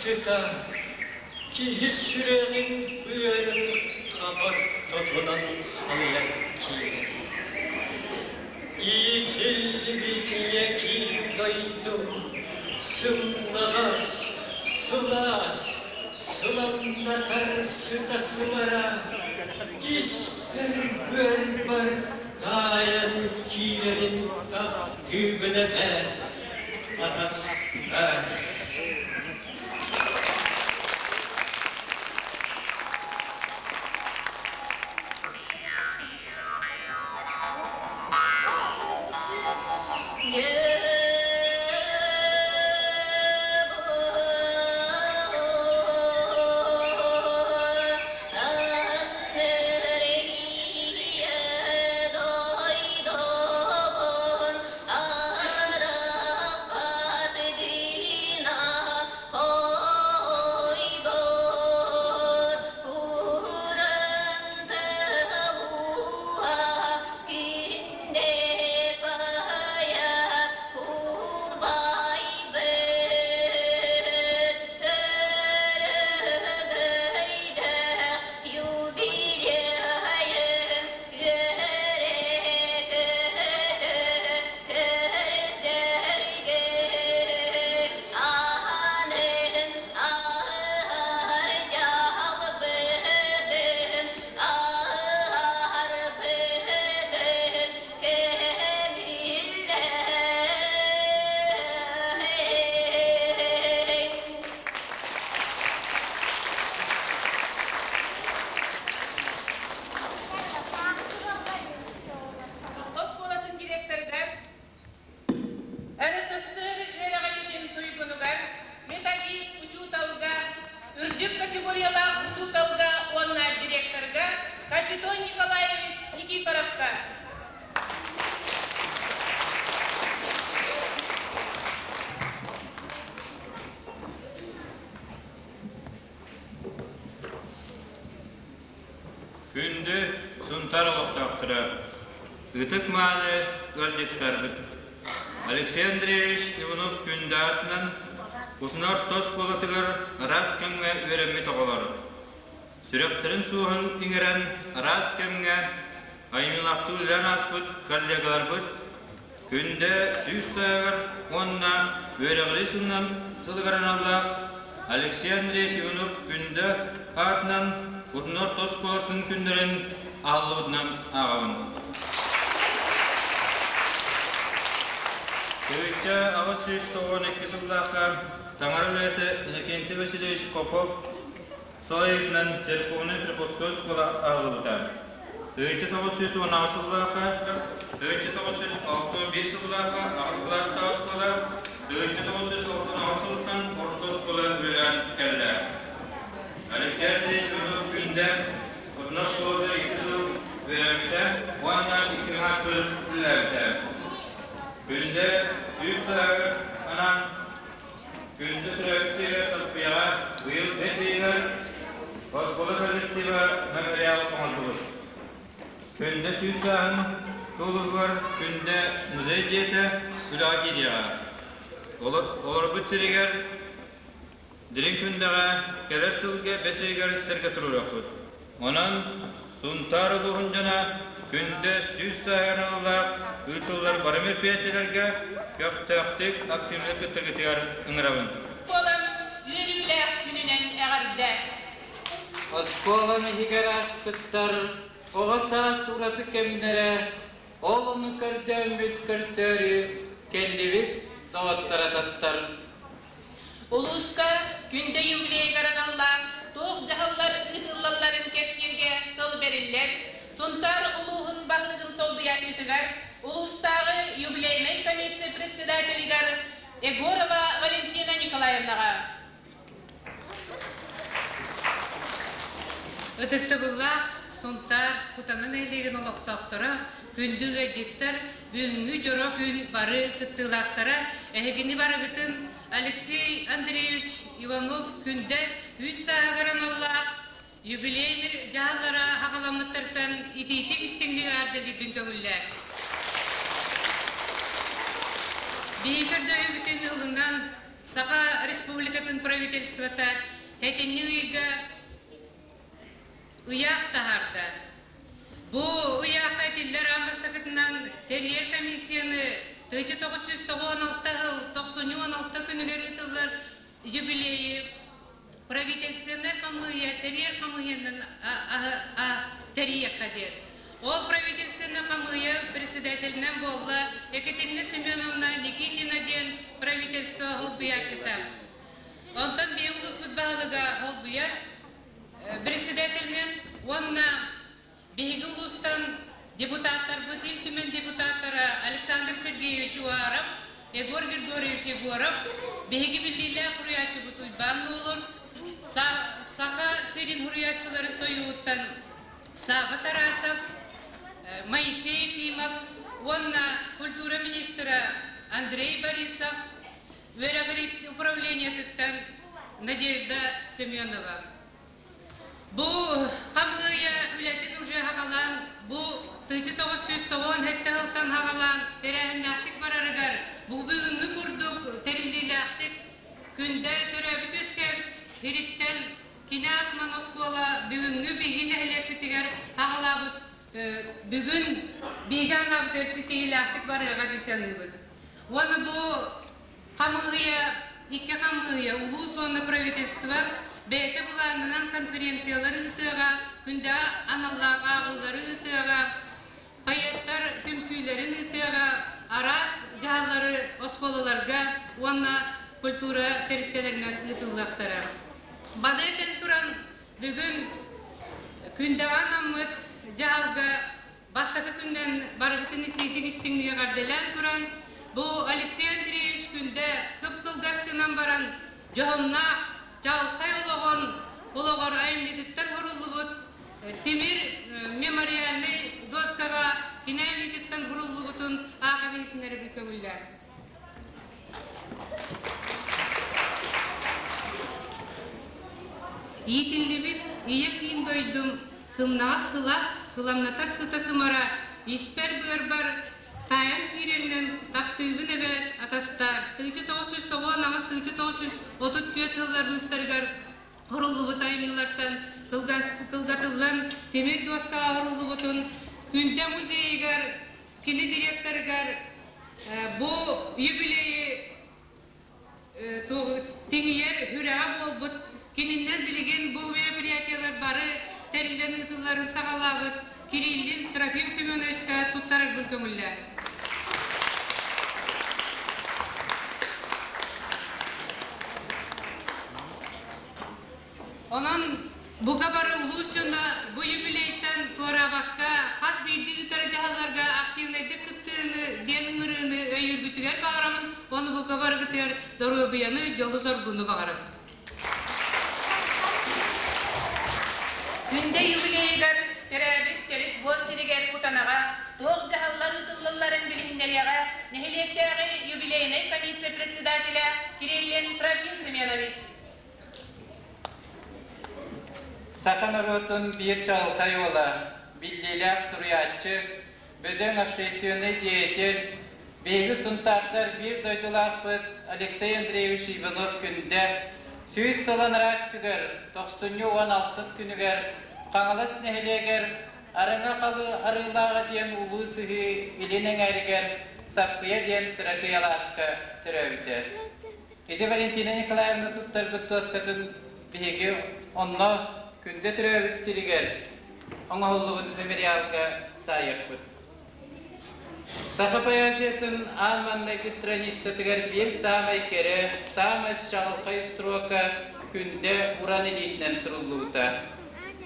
сыта киһи сүрэҕин быарын хабар тотунан халыйан киирэр. Иитиллибит ийэ киин дойдум сымнаҕас, сылаас, сыламнатар сыта-сымара испэр быарбар таайан киирэрин таптыыбын эбээт, атастар. Оскуолатын директорыгар РСФСР үөрэҕириитин туйгунугар, методист учууталга, үрдүк категориялаах учууталга уонна директорга Капитон Николаевич Никифоровка. Күндү Сунтаар олохтоохторо, ытык-мааны ыалдьыттарбыт! Алексей Андреевич Иванов күндү аатынан Кутунар тос оскуолатыгар араас кэмҥэ үөрэммит оҕолор. Сүрэхтэрин суоһун иҥэрэн араас кэмҥэ айымньылаахтык үлэлээн ааспыт коллегаларбыт Күндэ 100 сааһыгар уонна үөрэҕирии сылынан сылыгар аналлаах Алексей Андреевич Иванов Күндэ аатынан Курнор оскуолатын күннэрин аһыллыбытынан ааҕабын. Тыһыынча 892 сыллаахха таҥара үлэһитэ Иннокентий Васильевич Попов салайыытынан церковнай приходской оскуола аһыллыбыта. 1918 сыллаахха, 1961 сыллаахха аҕыс кылаастаах оскуола, 1968 сылтан орто оскуола үлэлээн кэллэ. Алексей Андреевич Иванов күндэ Кутунар оскуолатыгар икки сыл үөрэммитэ уонна икки сыл үлэлээбитэ. Күндэ сүүс сааһыгар анаан Күндү төрөөбүт сирэ Саппыйаҕа быйыл бэс ыйыгар оскуола коллектива мемориал оҥордубут. Күндэ 100 сааһын туолуутугар Күндэ музей дьиэтэ үлэҕэ киириэҕэ. Олорбут сиригэр Дириҥ Күндэҕэ кэлэр сылга бэс ыйыгар сэргэ туруоруохпут. Онон Сунтаар улууһун дьоно Күндэ 100 сааһыгар аналлаах ыытыллар бары мероприятиеларга көхтөөхтүк, активнай кыттаргытыгар ыҥырабын. Буолан үөрүүлээх күнүнэн эҕэрдэ! Оскуолам иһигэр ааспыттар оҕо саас ураты кэмнэрэ, ол ону көрдөөммүт көрсөөрү кэллибит доҕоттор-атастар. Улууска Күндэ юбилейыгар аналлаах туох дьаһаллар ыытыллалларын кэпсииргэ тыл бэриллэр, Сунтаар улууһун баһылыгын солбуйааччытыгар, улуустааҕы юбилейнай комиссия председателигэр Егорова Валентина Николаевнаҕа. Ытыктабыллаах Сунтаар Кутана нэһилиэгин олохтоохторо, күндү ыалдьыттар, бүгүҥҥү дьоро күн бары кыттыылаахтара, эһигини барыгытын Алексей Андреевич Иванов Күндэ үс сааһыгар аналлаах юбилей дьаһаллара аҕаламмыттартан итиитик истиҥник аардалыырбын көҥүллээ. Биһиги көрдөһүүбүтүн ылынан, Саха Республикатын правительствота сэтинньи ыйга ыйаах таһаарда. Бу ыйаахха этиллэр аан бастакытынан тэрийэр комиссияны 1996 сыл тохсунньу 16 күнүгэр ыытыллар юбилейи правительственнай хамыыһыйа тэрийэр хамыыһыйанан тэрийиэххэ диэн. Ол правительственнай хамыыһыйа председателинэн буолла Екатерина Семеновна Никитина диэн правительство холбуйааччыта. Онтон биһиги улууспут баһылыга холбуйар председателинэн уонна биһиги улуустан депутаттарбыт Ил Түмэн депутаттара Александр Сергеевич Уаров, Егор Григорьевич Егоров, биһиги биллиилээх суруйааччыбыт Уйбаан Нуолур, Саха сирин суруйааччыларын сойууһуттан Сава Тарасов, Моисей Ефимов уонна культура министра Андрей Борисов, үөрэҕирии управлениетыттан Надежда Семенова. Бу хамыыйа үлэтин уже хаҕалаан, бу 1997 сылтан хаҕалаан тэрээһиннээхтик барарыгар, бу бүгүҥҥү курдук тэриллиилээхтик күндэ төрөөбүт-үөскээбит сириттэн кини аатынан оскуола бүгүҥҥү биһиги нэһилиэкпитигэр хаҕалаабыт бүгүн биһиги анаабытыгар ситиһиилээхтик барыаҕа дии саныыбыт. Уонна бу хамыыһыйа, икки хамыыһыйа, улуус уонна правительство бэйэтэ былаанынан конференциялары ыытыаҕа, күндэҕэ аналлаах ааҕыылары ыытыаҕа, поэттар түмсүүлэрин ыытыаҕа, араас дьаһаллары оскуолаларга уонна культура тэрилтэлэринэн ыытыллыахтара. Баны этэн туран, бүгүн күндэҕэ анаммыт дьаһалга Бастакы күннэн барыгытын итиитик истиҥник эҕэрдэлээн туран, бу Алексей Андреевич Күндэ кып-кылгас гынан баран, дьоһуннаах, чаҕылхай олоҕун олоҕор айымньытыттан суруллубут тимир мемориальнай дуоскаҕа кини айымньытыттан суруллубутун ааҕан иһитиннэрэрин көҥүллээн. Иитиллибит ийэ киин дойдум сымнаҕас сылаас сыламнатар сыта-сымара испэр-быарбар таайан киирэринэн таптыыбын эбээт атастаар 1998 1934 сыллар быыстарыгар хоруллубут айымньылартан кылгатыллан тимир дуоскаҕа хоруллубутун Күндэ музейыгар кини директорыгар бу юбилейи тиҥийэр үрэҕэ буолбут кининнэн билигин бу мероприятиелар бары тэриллэн ыытылларын саҕалаабыт Кириллин Трофим Семеновичка туттарарбын көҥүллээн. Онон бука бары улуус дьоно бу юбилейтан туораабакка, хас биирдии ыытар дьаһалларга активнайдык кыттыыны диэн ыҥырыыны өйүүргүтүгэр баҕарамын, ону бука барыгытыгар доруобуйаны, дьолу-соргуну баҕарабын. Күндэ юбилейыгар төрөөбүт төрүт буор сиригэр Кутанаҕа туох дьаһаллар ыытыллалларын билиһиннэриэҕэ нэһилиэктээҕи юбилейнай комиссия председателэ Кириллин Трофим Семенович. Саха норуотун биир чаҕылхай уола, биллиилээх суруйааччы, бөдөҥ общественнай деятель, биһиги Сунтаардар биир дойдулаахпыт Алексей Андреевич Иванов-Күндэ 100 сыл анараа өттүгэр, тохсунньу 16 күнүгэр Хаҥалас нэһилиэгэр Арыҥа Арыылааҕа диэн улуу сыһыы илин эҥээригэр Саппыйа диэн кыракый алааска төрөөбүтэ. Ити Валентина Николаевна туттарбыт туоскатын биһиги онно күндэ төрөөбүт сиригэр оҥоһуллубут мемориалга саайыахпыт. Саха поэзиятын аан маҥнайгы страницатыгар биир саамай кэрэ, саамай чаҕылхай строка Күндэ уран илиитинэн суруллубута.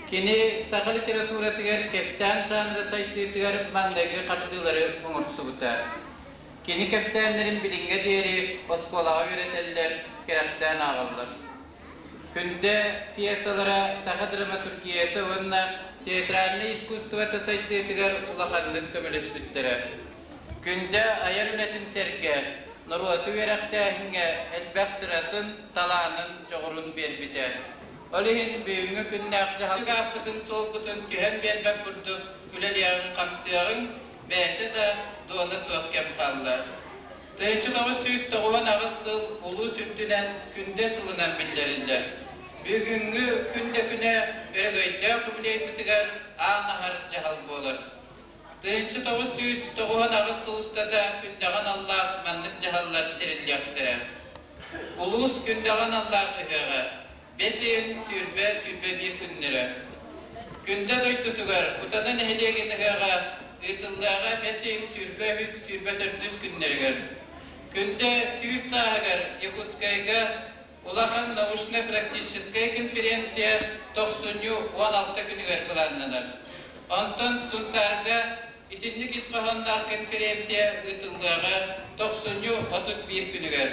Кини саха литературатыгар кэпсээн жанра сайдыытыгар маҥнайгы хардыылары оҥорсубута. Кини кэпсээннэрин билиҥҥэ диэри оскуолаҕа үөрэтэллэр, кэрэхсээн ааҕаллар. Күндэ пьесалара саха драматургията уонна театральнай искусствота сайдыытыгар улаханнык көмөлөспүттэрэ. Күндэ айар үлэтин сэргэ норуоту үөрэхтээһиҥҥэ элбэх сыратын, талаанын, дьоҕурун биэрбитэ. Ол иһин бүгүҥҥү күннээх дьаһалгааппытын суолбутун түһэн биэрбэт курдук үлэлиэҕиҥ-хамсыаҕыҥ, бэйэтэ да дуона суох кэм хаалла. 1998 сыл улуус үрдүнэн Күндэ сылынан биллэриллэр. Бүгүҥҥү Күндэ күнэ өрөгөйдөөх юбилейбытыгар аан аһар дьаһал буолар. 1998 сыл устата Күндэҕэ аналлаах маннык дьаһаллар тэриллиэхтэрэ. Улуус Күндэҕэ аналлаах ыһыаҕа бэс ыйын 20-21 күннэрэ. Күндэ дойдутугар Кутана нэһилиэгин ыһыаҕа ыытыллыаҕа бэс ыйын 23-24 күннэригэр. Күндэ 100 сааһыгар Якутскайга улахан научнай-практическай конференция тохсунньу 16 күнүгэр былааннанар. Онтон Сунтаарга итинник ис хоһоонноох конференция ыытыллыаҕа тохсунньу 31 күнүгэр.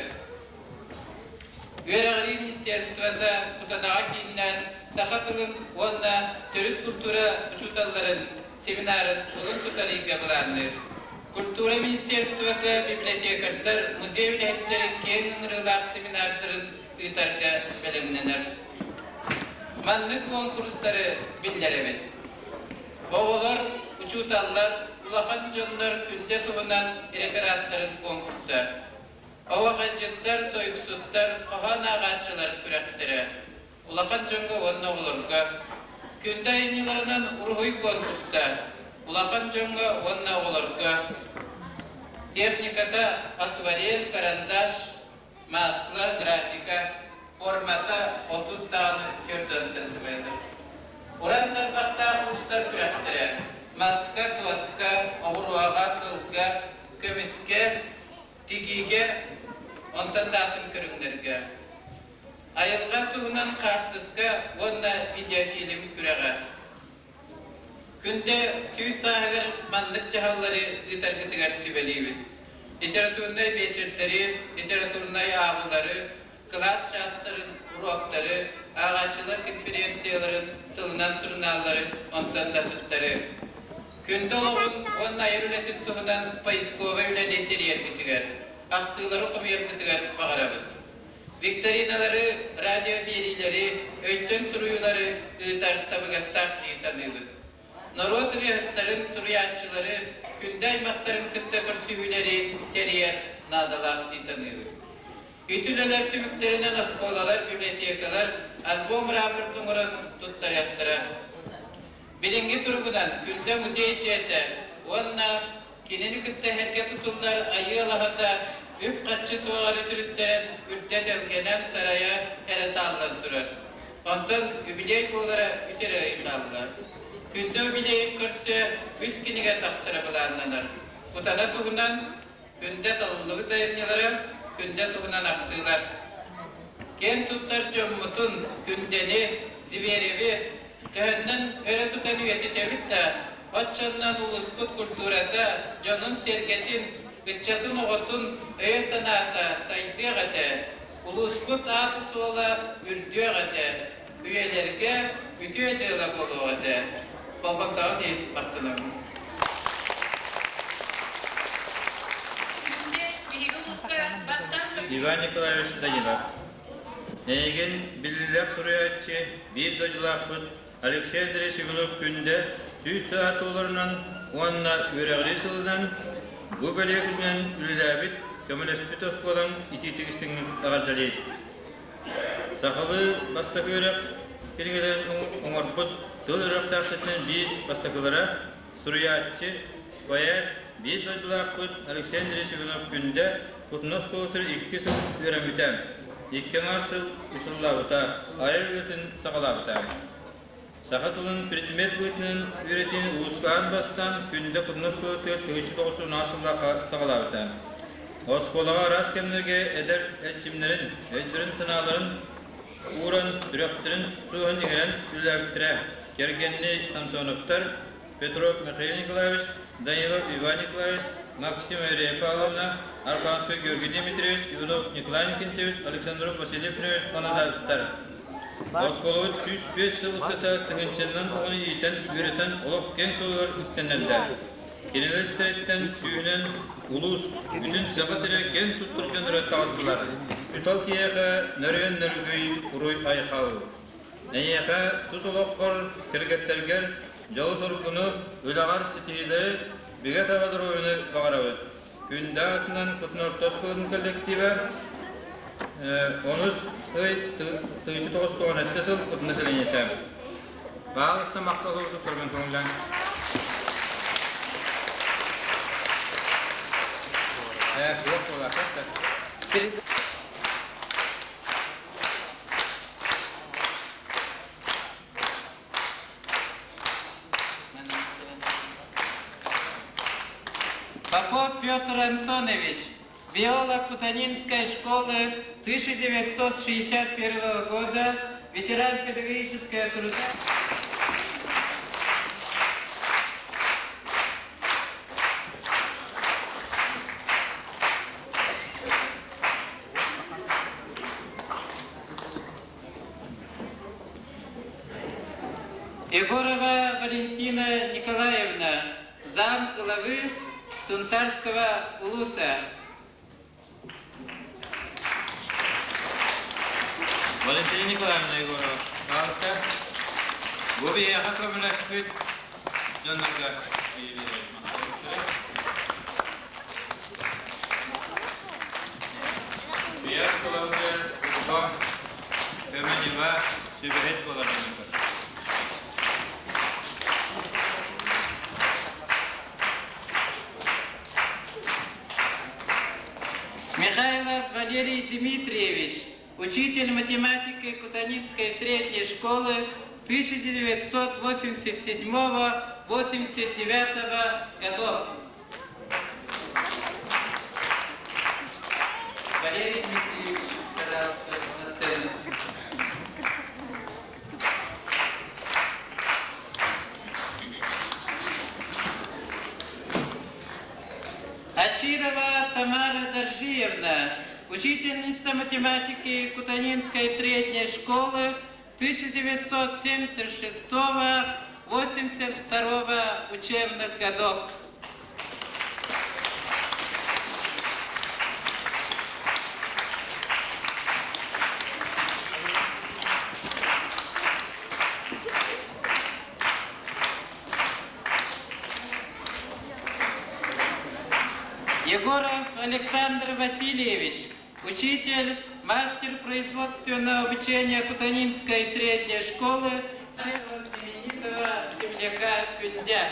Үөрэҕирии министерствота Кутанаҕа кииннээн саха тылын уонна төрүт культура учууталларын семинарын кулун тутар ыйга былаанныыр. Культура министерствота библиотекардар музей үлэһиттэрин киэҥ ыҥырыылаах семинардарын ыытарга бэлэмнэнэр. Маннык куонкурустары биллэрэбит. Оҕолор, учууталлар, улахан дьоннор күндэ туһунан рефераттарын конкурса. Оһуохайдьыттар, тойуксуттар, хоһоон ааҕааччылар күрэхтэрэ. Улахан дьоҥҥо уонна оҕолорго. Күндэ айымньыларынан уруһуй конкурса. Улахан дьоҥҥо уонна оҕолорго. Техниката акварель, карандаш, масло, графика, формата 30 даҕаны көрдөн сантиметр. Уран тарбахтаах уустар күрэхтэрэ маска, туоска, оҕуруоҕа, кылга, көмүскэ, тигиигэ, онтон да атын көрүҥнэргэ. Айылҕа туһунан хаартыска уонна видеофильм күрэҕэ. Күндэ 100 сааһыгар маннык дьаһаллары ыытаргытыгар сүбэлиибит. Литературнай биэчэрдэри, литературнай ааҕыылары, кылаас чаастарын, уруоктары, ааҕааччылар конференцияларын, тылынан сурунааллары, онтон да атыттары. Күндэ олоҕун уонна айар үлэтин туһунан поисковай үлэни тэрийэргитигэр, ахтыылары хомуйаргытыгар баҕарабыт. Викториналары, радиобиэриилэри, өйтөн суруйуулары ыытар табыгастаах дии саныыбыт. Норуот ырыаһыттарын, суруйааччылары, күндү аймахтарын кытта көрсүһүүлэри тэрийэр наадалаах дии саныыбыт. Ити үлэлэр түмүктэринэн оскуолалар, библиотекалар альбом-рапорт оҥорон туттарыахтара. Билиҥҥи туругунан Күндэ музей дьиэтэ уонна кинини кытта эһэргэ тутуллар Айыы алаһата үп-харчы суоҕар үтүрүттэрэн үрдэ тэлгэнэн сарайа эрэ сааллан турар. Онтон юбилей буолара үс эрэ ый хаалла. Күндэ юбилейын көрсө үс кинигэ тахсара былааннанар. Кутана туһунан Күндэ талыллыбыт айымньылара, Күндэ туһунан ахтыылар. Киэн туттар дьоммутун, Күндэни, Звереви төһөннөн өрө тутан үйэтитэбит да, оччоннон улууспут культурата, дьонун-сэргэтин, ыччатын-оҕотун өйө-санаата сайдыах этэ, улууспут аата-суола үрдүөх этэ, үйэлэргэ үтүө дьыала буолуох этэ. Болҕомтоҕут иһин махтанабын. Иван Николаевич Данилов. Эйигин биллиилээх суруйааччы, биир дойдулаахпыт Алексей Андреевич Иванов күндэ 100 саа туоларынан уонна үөрэҕирии сылынан бу бэлиэ күнүнэн үлэлээбит, көмөлөспүт оскуолаҥ итиитик истиҥник эҕэрдэлиир. Сахалыы бастакы үөрэх кинигэлэрин оҥорбут тыл үөрэхтээхтэртэн биир бастакылара суруйааччы, поэт, биир дойдулаахпыт Алексей Андреевич Иванов-Күндэ Кутуна оскуолатыгар икки сыл үөрэммитэ, икки аҥаар сыл учууталлаабыта, айар үлэтин саҕалаабыта. Саха тылын предмет быһыытынан үөрэтиини улууска бастаан Күндэ Кутуна оскуолатыгар 1910 сыллаахха саҕалаабыта. Оскуолаҕа араас кэмнэргэ эдэр эрчимнэрин, өйдөрүн-санааларын ууран, сүрэхтэрин суоһун иҥэрэн үлэлээбиттэрэ. Кэргэнни Самсоновтар, Петров Михаил Николаевич, Данилов Иван Николаевич, Максим Мария Павловна, Архангельскай Георгий Дмитриевич, Иванов Николай Никитич, Александров Василий Петрович анадааттар. Оскуолабыт 105 сыл устата тыһыынчаннан оҕону иитэн, үөрэтэн олох киэҥ суолугар үктэнэллэр. Кинилэр истэриттэн сүүһүнэн улуус, бүтүн Саха сирэ киэн туттар дьонноро таҕыстылар. Үтал киһиэхэ нөрүөн нөргүй уруй айхал. Эйиэхэ тус олоххор, кэргэттэргэр дьолу-соргуну, үлэҕэр ситиһиилэри, бигэ таба доруобуйаны баҕарабыт. Күндэ аатынан Кутун орто оскуолатын коллектива онус ый 1997 сыл Кутуна сэлиэнньэтэ. Баалыста махтал туттарбын көҥүллээн. Туох буолаахтар? Попов Петр Антонович, биолог Кутанинской школы 1961 года, ветеран педагогического труда. Егорова Валентина Николаевна, зам главы Сунтарского улуса. Валентина Николаевна Егорова, пожалуйста. Бу биһиэхэ көмөлөспүт дьоннорго Биэс кылабыгар урбан көмө-ньыма сүбэһит буолар Михайлов Валерий Дмитриевич, учитель математики Кутанинской средней школы 1987-89 годов. Валерий Дмитриевич, пожалуйста, на сцену. Ачирова Тамара Доржиевна, учительница математики Кутанинской средней школы 1976-82 учебных годов. Егоров Александр Васильевич, учитель, мастер производственного обучения Кутанинской средней школы знаменитого земляка Пюндя.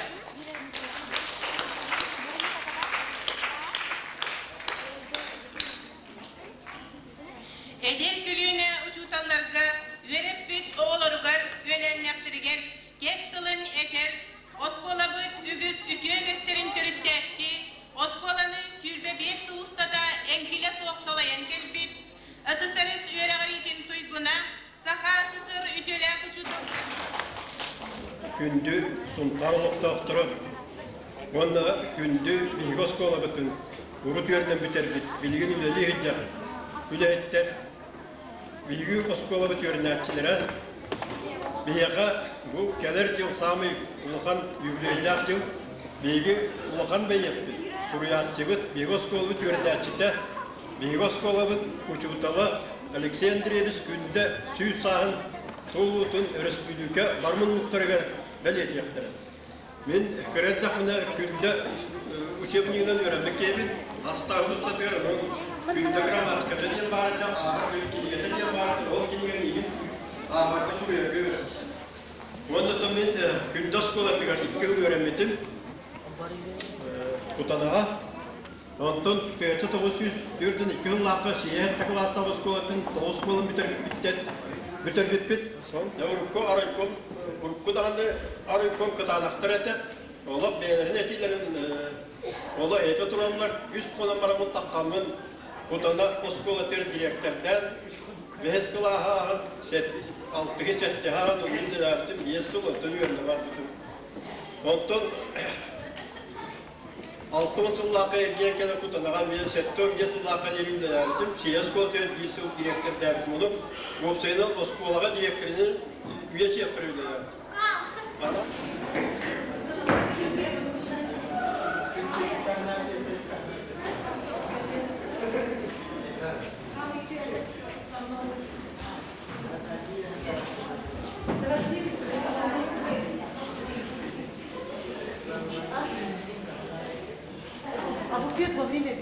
Эдэр көлүөнэ учууталларга үөрэппит оҕолоругар үөлээннэхтэригэр кэс тылын этэр, оскуолабыт үгүс үтүө үгэстэрин төрүттээччи, оскуоланы 25 сыл устата эҥкилэ суох салайан кэлбит, СССР үөрэҕириитин туйгуна, Саха СССР үтүөлээх учуутал Күндү Сунтаар олохтоохторо уонна күндү биһиги оскуолабытын урут үөрэнэн бүтэрбит, билигин үлэлии сылдьар үлэһиттэр, биһиги оскуолабыт үөрэнээччилэрэ, биһиэхэ бу кэлэр дьыл саамай улахан юбилейдаах дьыл, биһиги улахан бэйиэппит, суруйааччыбыт, биһиги оскуолабыт үөрэнээччитэ, биһиги оскуолабыт учуутала Алексей Андреевич Күндэ 100 сааһын туолуутун өрөспүүбүлүкэ бар муннуктарыгар бэлиэтиэхтэрэ. Мин кыра эрдэхпинэ Күндэ учебнигынан үөрэммит киһибин. Астааһын устатыгар Күндэ грамматиката диэн баар этэ, ааҕар кинигэтэ диэн баар этэ, ол кинигэ миигин ааҕарга суруйарга үөрэппитэ. Уонна то мин Күндэ оскуолатыгар икки сыл үөрэммитим Кутанаҕа. Онтон 1942 сыллаахха Сийэһэттэ кылаастаах оскуолатын тоҕус буолан бүтэрбиппиттэн бүтэрбиппит. Урукку арайком, урукку даҕаны арайком кытаанахтар этэ. Олох бэйэлэрин этиилэрин оло этэ тураллар. Үс хонон бараммын таххаммын Кутана оскуолатыгар дириэктэрдээн бэһис кылааһы ааһан алтыһы сэттиһи ааһан оннун үлэлээбитим биэс сыл онтон үөрэнэ барбытым. Онтон 60 сыллаахха эргийэн кэлэн Кутанаҕа эмиэ 75 сыллаахха диэри үлэлээбитим. Сийэ оскуолатыгар биир сыл дириэктэрдээбитим. Ону уопсайынан оскуолаҕа дириэктэринэн үйэ чиэппэр үлэлээбитим. Пьет во время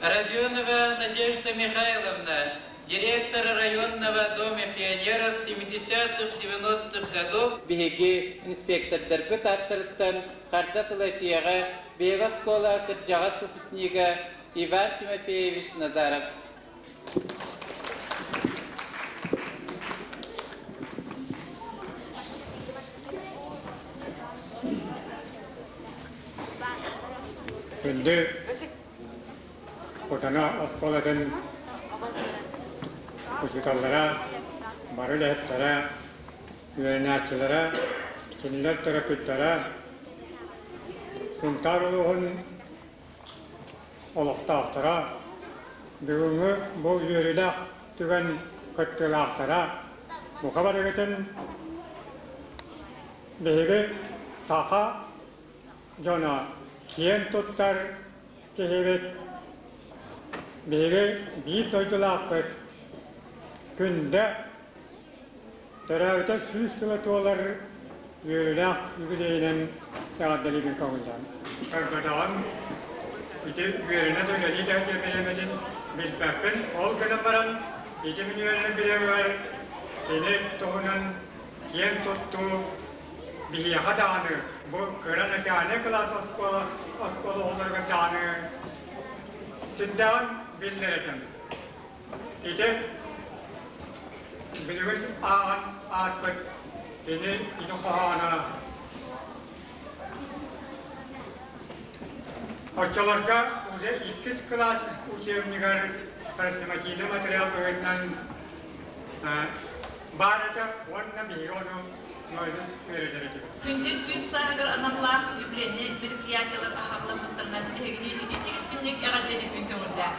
Родионова Надежда Михайловна, директор районного дома пионеров 70-х-90-х годов. Биһиги инспектордарбыт ааттарыттан харда тыл этиэҕэ биһиги оскуола кырдьаҕас выпускнига Иван Тимофеевич Назаров. Күндү Кутана оскуолатын учууталлара, бары үлэһиттэрэ, үөрэнээччилэрэ, кинилэр төрөппүттэрэ, Сунтаар улууһун олохтоохторо, бүгүҥҥү бу үөрүүлээх түгэн кыттыылаахтара, бука барыгытын биһиги саха дьоно киэн туттар киһибит, биһиги биир дойдулаахпыт Күндэ төрөөбүтэ 100 сыла туолар үөрүүлээх үбүлүөйүнэн эҕэрдэлиибин көҥүллээн. Көрбөтөҕүм, ити үөрэнэ да үлэлии да бириэмэтин билбэппин. Ол гынан баран ити мин үөрэнэр бириэмэбэр кини туһунан киэн туттуу биһиэхэ даҕаны бу кыра начальнай кылаас оскуола оскуола оҕолоругар даҕаны сүрдээҕин биллэр этим. Ити билигин ааҕан ааспыт кини ити хоһооно оччолорго уже иккис кылаас учебнигар хрестоматийный материал быһыытынан баар этэ уонна биһиги ону Мойсес үөрэтэр этибит. Күндү 100 сааһыгар аналлаах юбилейнай мероприятиелар аһаҕаламмыттарынан эһигини итинник истинник эҕэрдэлиирбин көҥүллээх.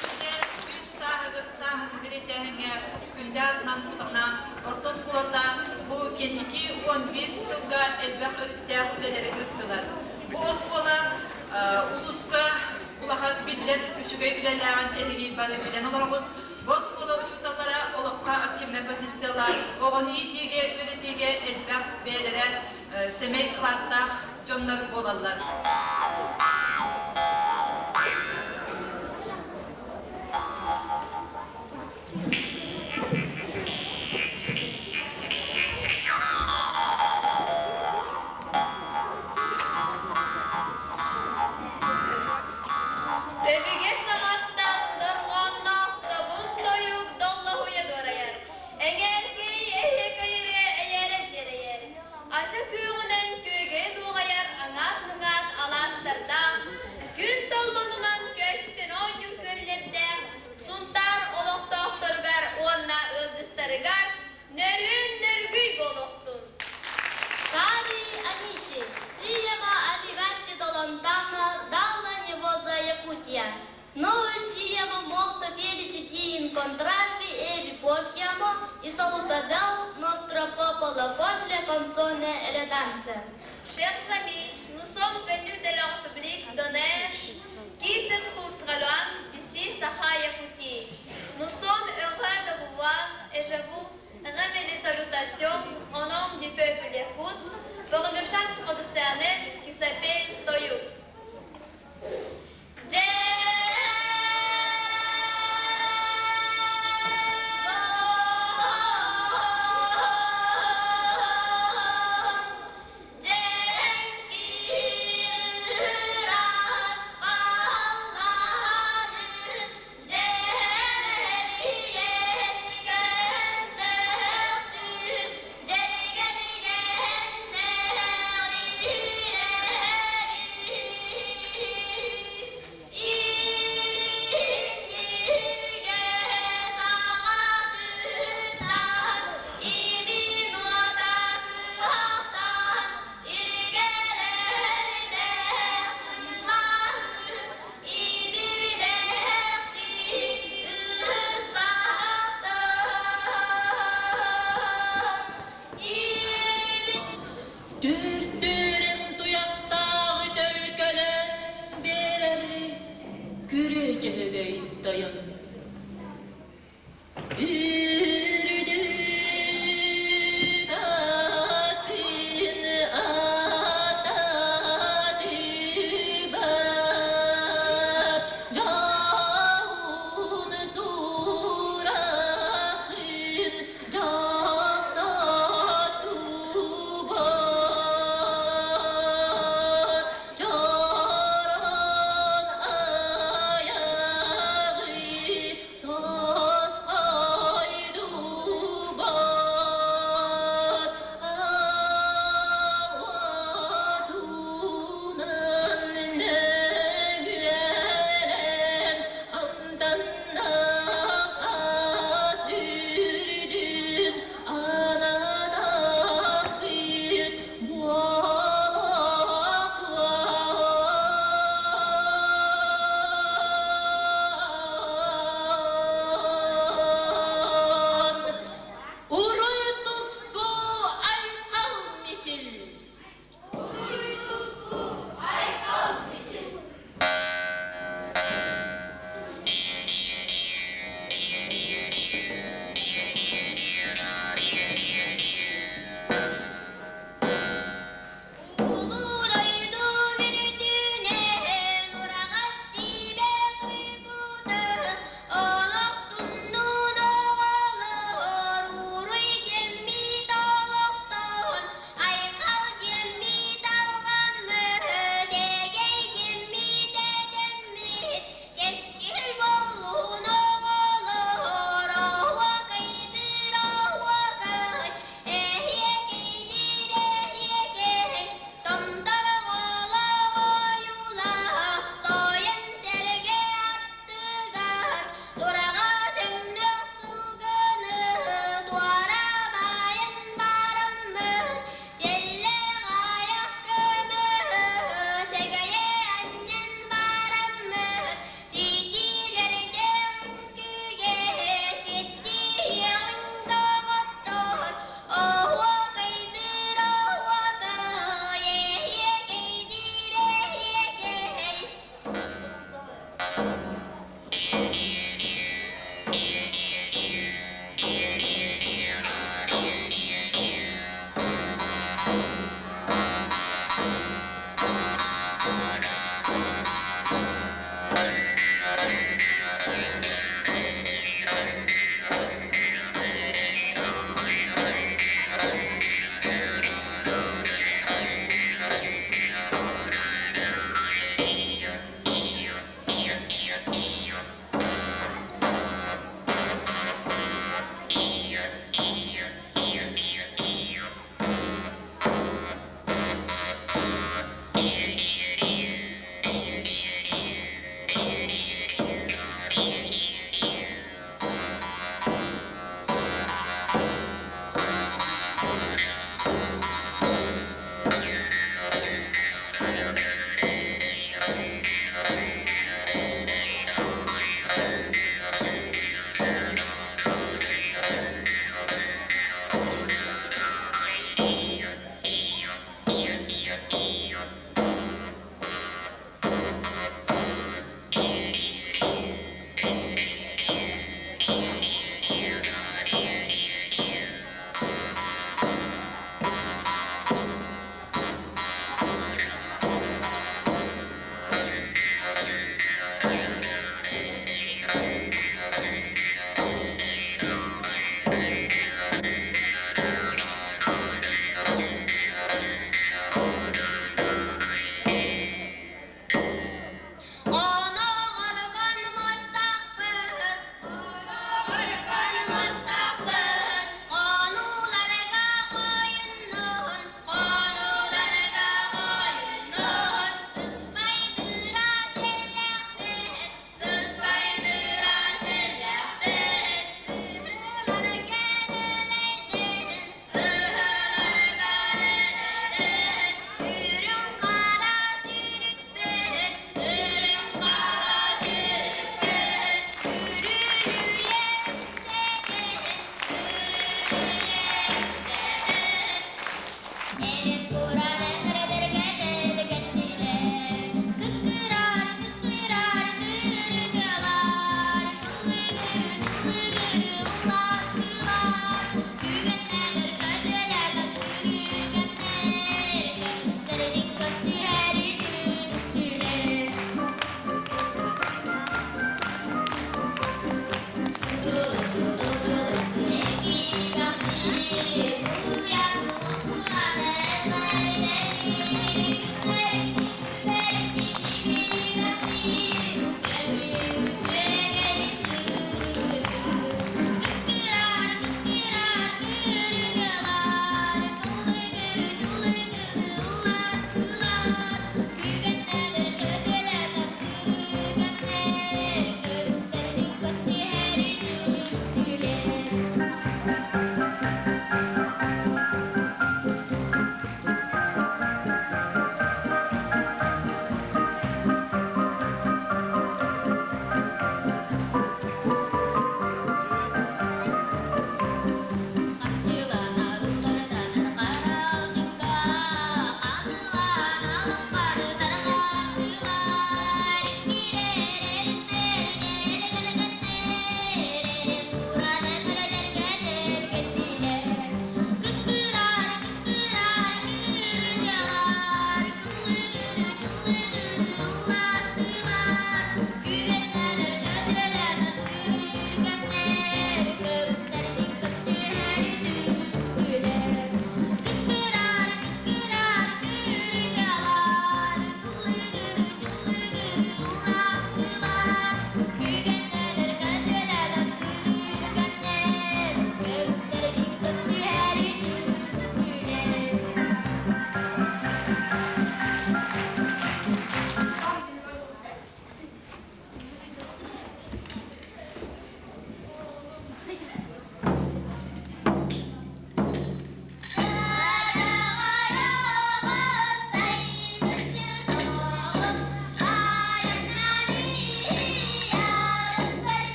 Күндэ 100 сааһыгын сааһын бэлиэтээһиҥҥэ Күндэ аатынан Кутана орто оскуолата бу кэнники 15 сылга элбэх өрүттээх үлэлэри ыыттылар. Бу оскуола улууска улахан биллэр үчүгэй үлэлээҕин эһиги бары билэн олороҕут. Бу оскуола учууталлара олоххо активнай позициялаах, оҕону иитиигэ, үөрэтиигэ элбэх бэйэлэрэ сэмэй кылааттаах дьоннор буолаллар. Өбүгэ саҕаттан дорҕоонноох добун тойук доллоһуйа дуорайар, эҥээркэй эһиэкэйирэ эйээрэ дьиэрэйэр, ача күөҕүнэн күөгэйэ нуоҕайар аҥаат-муҥаат алаастардаах, күн толлонунан көстөн оонньуур күөллэрдээх Сунтаар олохтоохторугар уонна ыалдьыттарыгар нөрүөн нөргүй буолуохтун! Cari amici, siamo arrivati da lontano dalla nevosa Якутия. Noi siamo molto felici di incontrarvi e vi portiamo il saluto del nostro nostro popolo con le canzoni e le danze. Chers amis, nous sommes venus de la République de qui se trouve très loin d'ici, Sakha-Yakoutie. Nous sommes heureux de vous voir et je vous remets les salutations au nom du peuple yakoute pour le chant traditionnel qui s'appelle Toyou.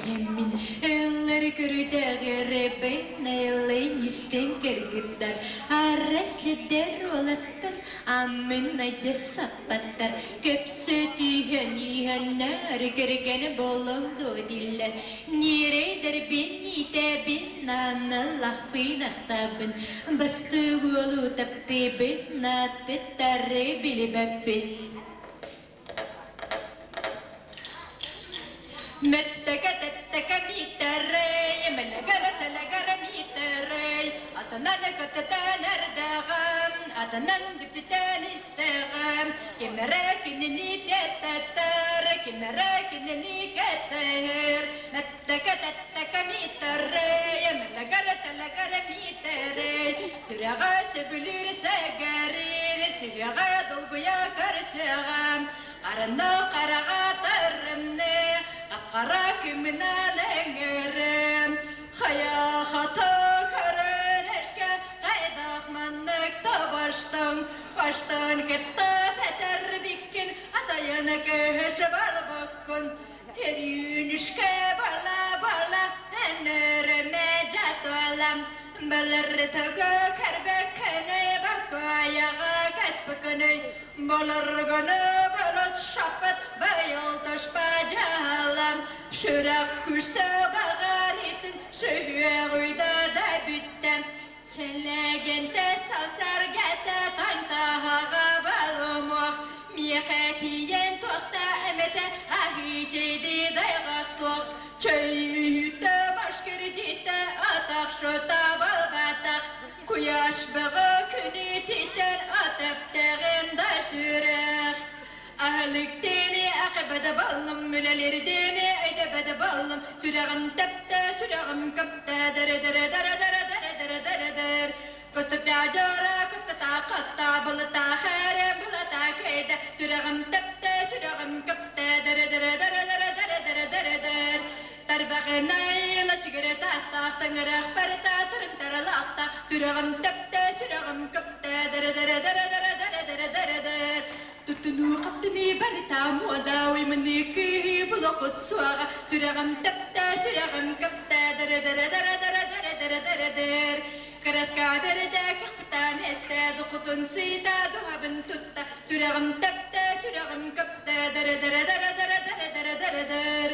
иһэммин Ыллар көрүдэҕэрэбин Айлын истэн кыргыттар Арас эдэр уолаттар Аммын адьас саппаттар Көпсөтүһэн иһэннэр Кэргэн буолуом дуо дииллэр Ньирэйдэрбин иитэбин Аналлаахпын ахтабын Бастыҥ уолу таптыыбын Аттыттары билбэппин Мэттэ-кэтэттэ миитэрэй, мэлэгэрэ-тэлэгэрэ миитэрэй, атынан көтөтөн эрдэҕим, атынан дүпүтэн истэҕим, ким эрэ кинини тиэтэтэр, ким эрэ кинини кэтэһэр. Мэттэ-кэтэттэ миитэрэй, мэлэгэрэ-тэлэгэрэ миитэрэй, сүрэҕэ сөбүлүүр сэгэрин, сүрэҕэ долгуйа көрсөҕөм, Арына хараҕа тарымны, Аппара күмүнэн эҥэрим, Хайа хата көрүнүшкэ Хайдах маннык табаштың, Баштан кытта пәтәрбиккин, Атайын көһөш балбаккын, Эрүүнүшкэ бала-бала, Энэрэмэ жаталам, Балыртыгы кәрбеккене Бакаяға кәспікіні, Балыргыны балыт шапыт, Байылтышпа жаһалам, Шүрәк күшті бағар етін, Шүйе уйда да бүттем, Челегенте салсаргата таңтаһаға балымох, Миэхэ тиийэн туохта эмэтэ аһыы дайҕах туох, Чөйүүтэ башкирдиитэ атахшыта балбатах, Куяш бөҕө күнүтүтэн атыптыгын да сүрэх. Аһылыктыны акыбада баллым, мүлэлирдини өйдөбөдө баллым, Сүрэҕим тэптэ, сүрэҕим көптө, дэрэ дэрэ дэрэ дэрэ дэрэ дэрэ дэрэ дэр. Көтүрдэ дьора, көптө қатта, былыта хәрэ, былыта кэйдэ, Сүрэҕим тэптэ, сүрэҕим көптө, дэрэ дэрэ дэрэ дэрэ дэрэ дэрэ дэрэ дэр. Тарбаҕынай чигире тастаах, таҥырах барыта тырым таралаахта, Сүрэҕим тэптэ, сүрэҕим көптө, дэрэ дэрэ дэрэ дэрэ дэрэ дэрэ дэрэ дэр. Туттунуу хаптыны барыта муода уймыны кыһы булокут суаҕа, Сүрэҕим тэптэ, сүрэҕим көптө, дэрэ дэрэ дэрэ дэрэ дэрэ дэрэ дэрэ дэр. Кыраска берде кыхпытан эстэ, духутун сыйда дуһабын тутта, Сүрэҕим тэптэ, сүрэҕим көптө, дэрэ дэрэ дэрэ дэрэ дэрэ дэрэ дэрэ дэр.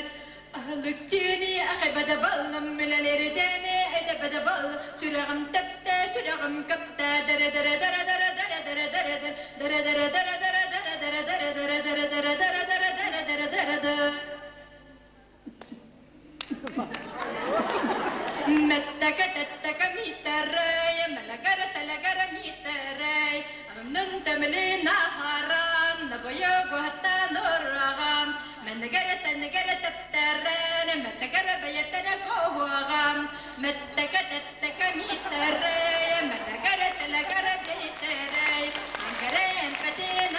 Аһылыктыны акыбада баллым, мүлэлердени эдэбэдэ баллым, Сүрэҕим тэптэ, сүрэҕим көптө, дэрэ дэрэ дэрэ дэрэ дэрэ дэрэ дэрэ дэр, дэрэ дэрэ дэрэ дэрэ дэрэ дэрэ дэрэ дэрэ дэрэ дэрэ дэрэ дэрэ дэрэ дэрэ дэрэ дэр. Мэттэ-кэтэттэ миитэрэй, мэлэгэрэ-тэлэгэрэ миитэрэй, Аннын тэмили нахаран, набайа гуһаттан ураҕам, Мэнэгэрэ тэнэгэрэ тэптэрэн, мэттэгэрэ бэйэтэнэ коһуоҕам, Мэттэ-кэтэттэ миитэрэй, мэлэгэрэ-тэлэгэрэ миитэрэй, Ангэрэн пэтин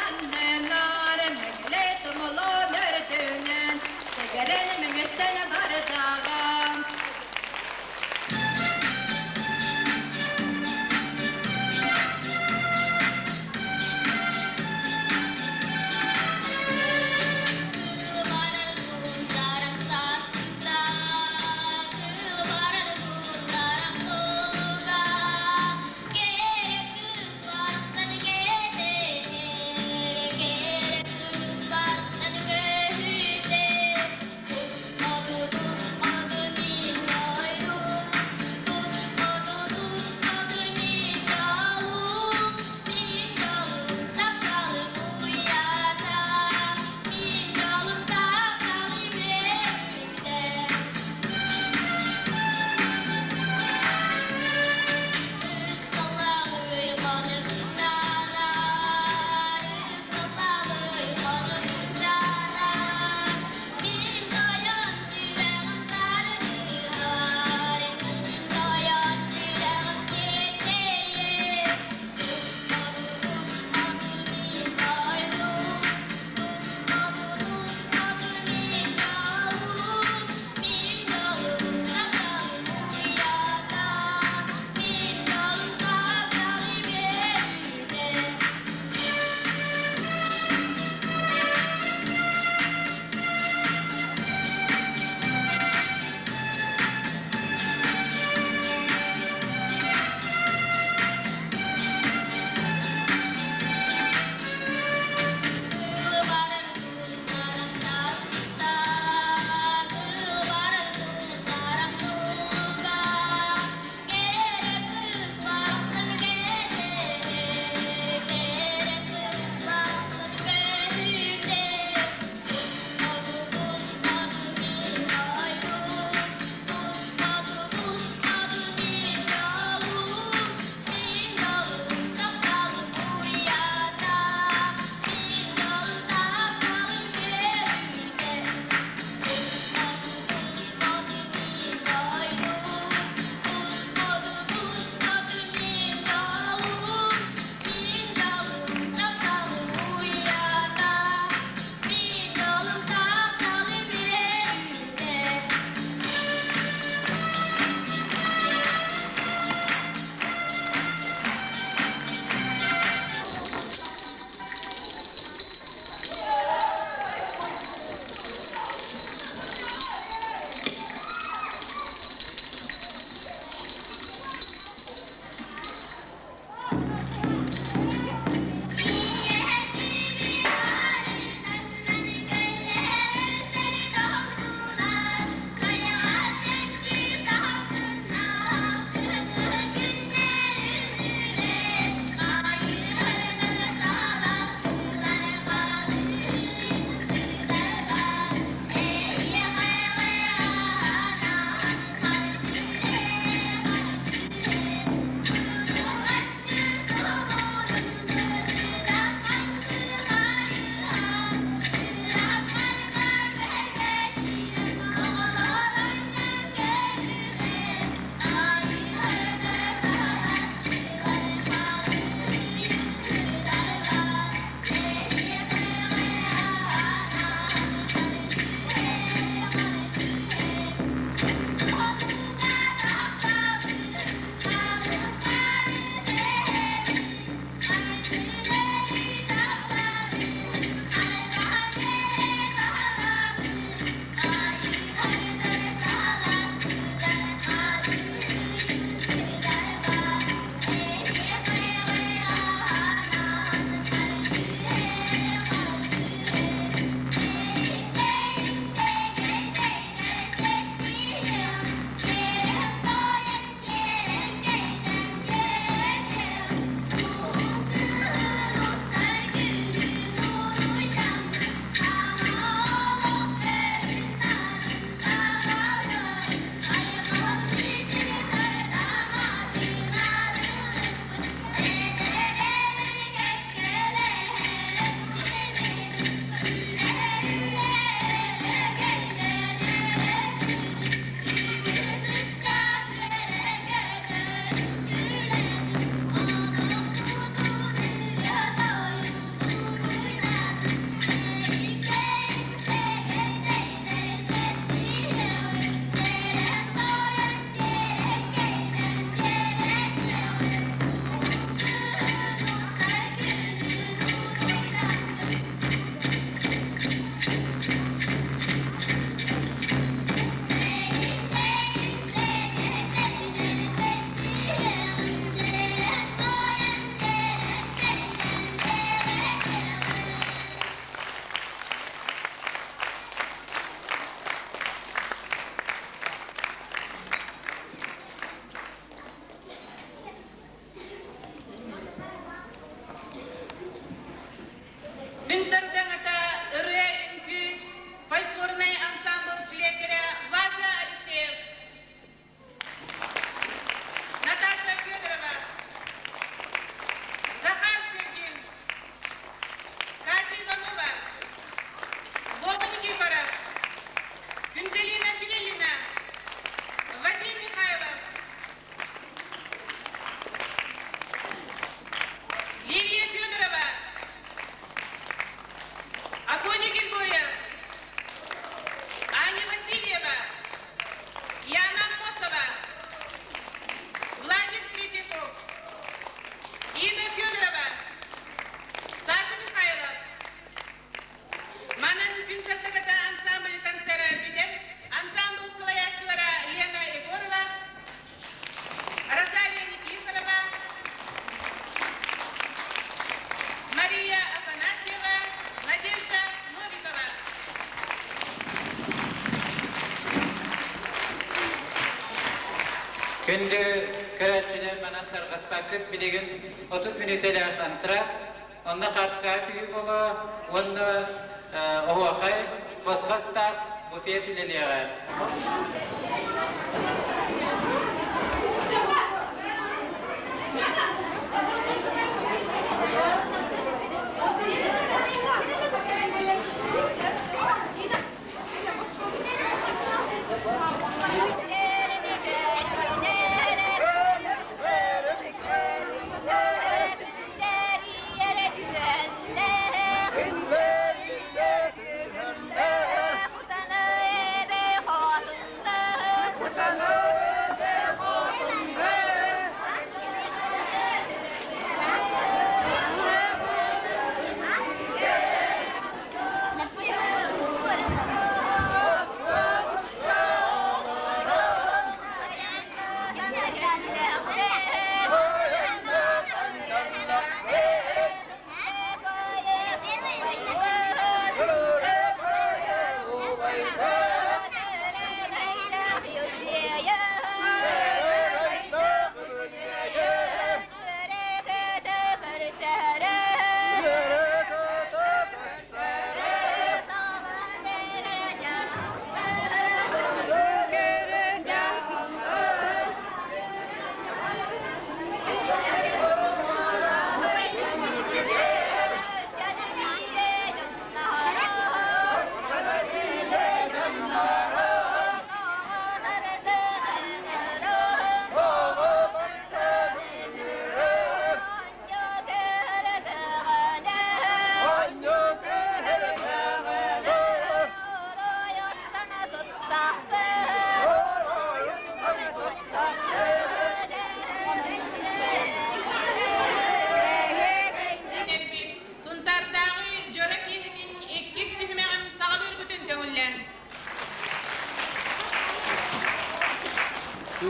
Күндү көрөөччүлэр манан тарҕаспаккыт билигин 30 мүнүүтэлээх антракт, онно хаартыскаҕа түһүү буолуо уонна оһуохай босхо астаах буфет үлэлиэҕэ. Сунтаардааҕы дьоро киэһэтин иккис түһүмэҕин саҕалыырбытын көҥүллээн.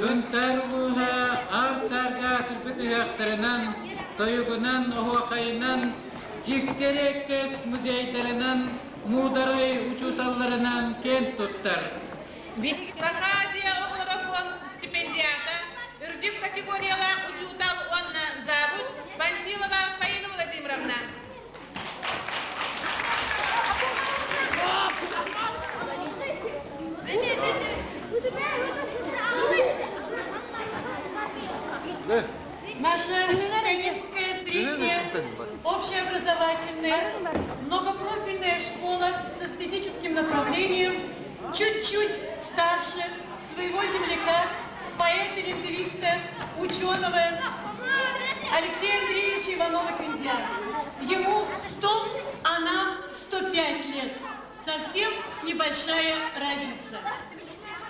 Сунтаар улууһа аар-саарга аатырбыт ыһыахтарынан, тойугунан, оһуохайынан, дьикти эриэккэс музейдарынан, муударай учууталларынан киэн туттар. Саха Азия оҕолоро фонд стипендиата, үрдүк категориялаах учуутал уонна завуч Панфилова Фаина Владимировна. Наша Конецкая средняя общеобразовательная многопрофильная школа с эстетическим направлением чуть-чуть старше своего земляка, поэта-лингвиста, ученого Алексея Андреевича Иванова-Кюндя. Ему 100, а нам 105 лет. Совсем небольшая разница.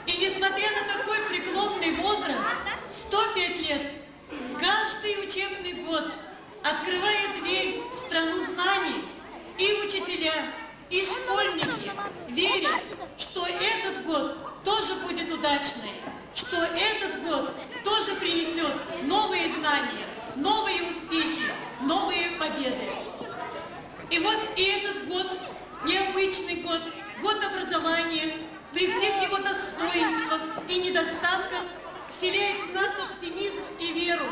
И несмотря на такой преклонный возраст, 105 лет, каждый учебный год открывает дверь в страну знаний и учителя, и школьники верят, что этот год тоже будет удачный, что этот год тоже принесет новые знания, новые успехи, новые победы. И вот и этот год, необычный год, год образования, при всех его достоинствах и недостатках, вселяет в нас оптимизм и веру.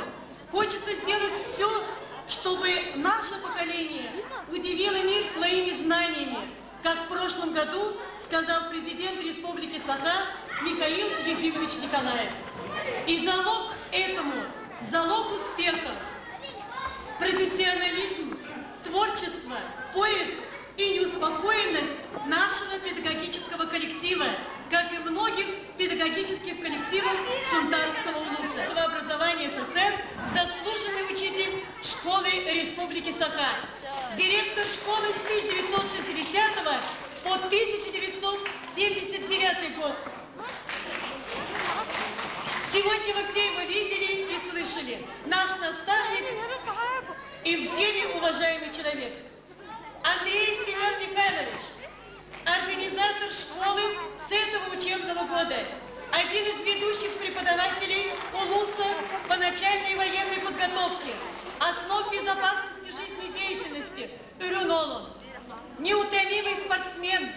Хочется сделать все, чтобы наше поколение удивило мир своими знаниями, как в прошлом году сказал президент Республики Саха Михаил Ефимович Николаев. И залог этому, залог успеха, профессионализм, творчество, поиск и неуспокоенность нашего педагогического коллектива, как и многих педагогических коллективов Сунтарского улуса. Образования СССР, заслуженный учитель школы Республики Саха, директор школы с 1960 по 1979 год. Сегодня вы все его видели и слышали. Наш наставник и всеми уважаемый человек. Андреев Семен Михайлович, организатор школы с этого учебного года, один из ведущих преподавателей УЛУСа по начальной военной подготовке, основ безопасности жизнедеятельности Ирюнолон, неутомимый спортсмен,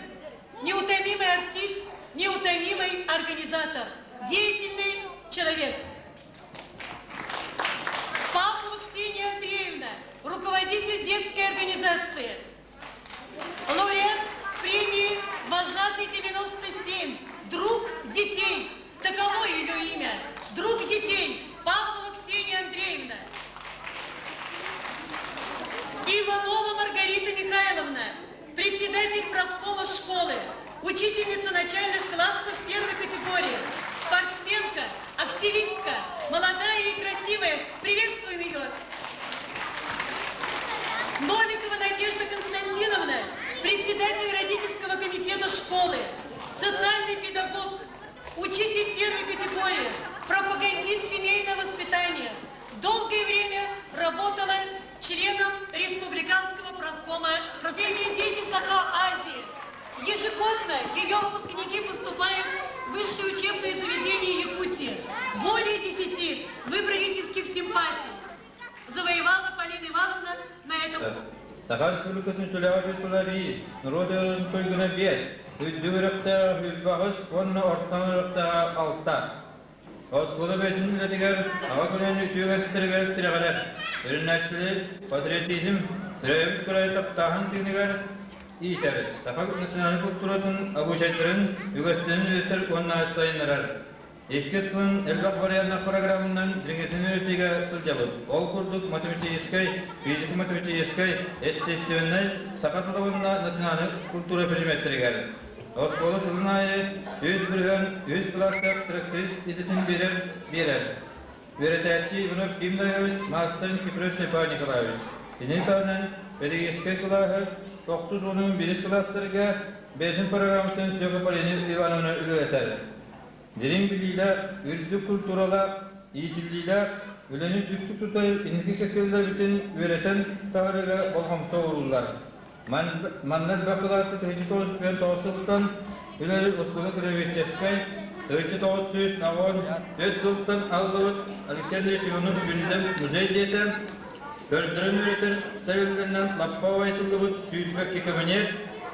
неутомимый артист, неутомимый организатор, деятельный человек. Руководитель детской организации, лауреат премии «Вожатый 97», друг детей, таково ее имя, друг детей Павлова Ксения Андреевна. Иванова Маргарита Михайловна, председатель правкома школы, учительница начальных классов первой категории, спортсменка, активистка, молодая и красивая. Приветствуем ее! Новикова Надежда Константиновна, председатель родительского комитета школы, социальный педагог, учитель первой категории, пропагандист семейного воспитания. Долгое время работала членом Республиканского правкома премии «Дети Саха-Азии». Ежегодно ее выпускники поступают в высшие учебные заведения Якутии. Более 10 выборительских симпатий завоевала Полина Ивановна на этом. Саха Республикатын үтүөлээх учуутала биир, норуот ырыатын туйгуна биэс, үрдүк үөрэхтээх 28 уонна орто үөрэхтээх алта. Оскуола бэйэтин үлэтигэр аҕа көлүөнэ үтүө үгэстэригэр тирэҕирэр, өрүнээччилэр патриотизм, төрөөбүт кырайы таптааһын тыыныгар иитэр, саха национальнай култууратын обычайдарын, үгэстэрин үөрэтэр уонна сайыннарар. Иккис сылын элбэх варианнаах программанан дириҥэтин үөрэтиигэ сылдьабыт. Ол курдук математическай, физико-математическай, естественнэй, саха тыла уонна национальнай культура предметтэригэр. Оскуола сылын аайы 100% үһүс кылаастаах тракторист идэтин биэрэр биэрэр. Үөрэтээччи Иванов Ким Наевич, маастар Кипрев Степан Николаевич. Итини таһынан педагогическай кылааһы тохсус уонун биирис кылаастарга бэйэтин программатын Цёка Полина Ивановна үлэлэтэр. Дириҥ билиилээх, үрдүк культуралаах, иитиллиилээх, үлэни үрдүктүк тутар инники кэккэлэрбитин үөрэтэн таһаарыыга болҕомто ууруллар. Манна элбэх кылааты 1959 сылтан үлэлиир оскуола краеведческай 1994 сылтан аһыллыбыт Алексей Андреевич Иванов Күндэл музей дьиэтэ, көрдөрөн үөрэтэр тэриллэринэн лаппа байытыллыбыт 22 кабинет,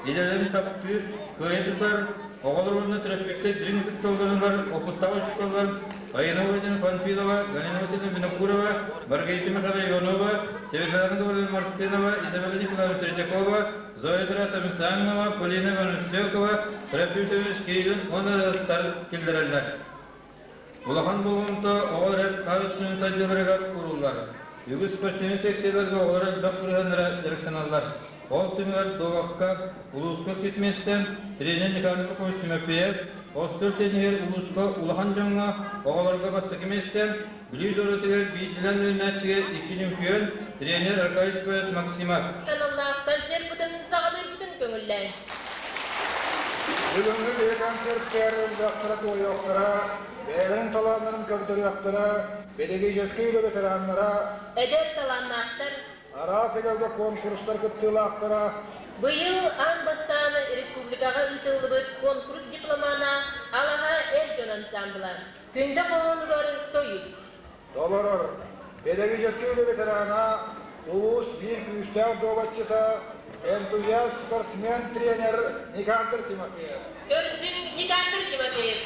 идэлэрин таптыыр, кыайа тутар, оҕолор уонна төрөппүттэр дириҥ ытыкталларыгар опыттаах учууталлар Айына Владимировна Панфилова, Галина Васильевна Винокурова, Маргарита Михайловна Иванова, Светлана Гавриловна Мартынова, Изабелла Николаевна Третьякова, Зоя Тарасовна Савинова, Полина Ивановна Цекова, Трофим Семенович Кириллин уонна киллэрэллэр. Улахан болҕомто оҕо эрэ тар өттүнэн сайдыыларыгар ууруллар. Үгүс спортивнай секцияларга оҕолор элбэх бырыһыаннара дьарыктаналлар. Ол түмүгэр дуобакка улууска иккис миэстэ тренер Николай Прокопьевич Тимофеев, остуол тенниһигэр улууска улахан дьоҥҥо оҕолорго бастакы миэстэ, Бүлүү зонатыгар биирдиилээн үөрэнээччигэ икки чемпион, тренер Аркадий Степанович Максимов. Аналлаах концерпытын саҕалыырбытын көҥүллээн. Бүгүҥҥү биһи концерттэр ыллыахтара туойуохтара, бэйэлэрин талааннарын көрдөрүөхтэрэ, педагогическай үлэ ветераннара, эдэр талааннаахтар, араас эгэлгэ конкурстар кыттыылаахтара, Быйыл аан бастаан республикаҕа ыытыллыбыт конкурс дипломана Алаһа эр дьон ансамбла Күндэ хоһоонугар тойук. Толорор. Педагогическай үлэ ветерана, улуус биир күүстээх дуобатчыта, энтузиаст спортсмен тренер Никандр Тимофеев. Көрсүҥ Никандр Тимофеев.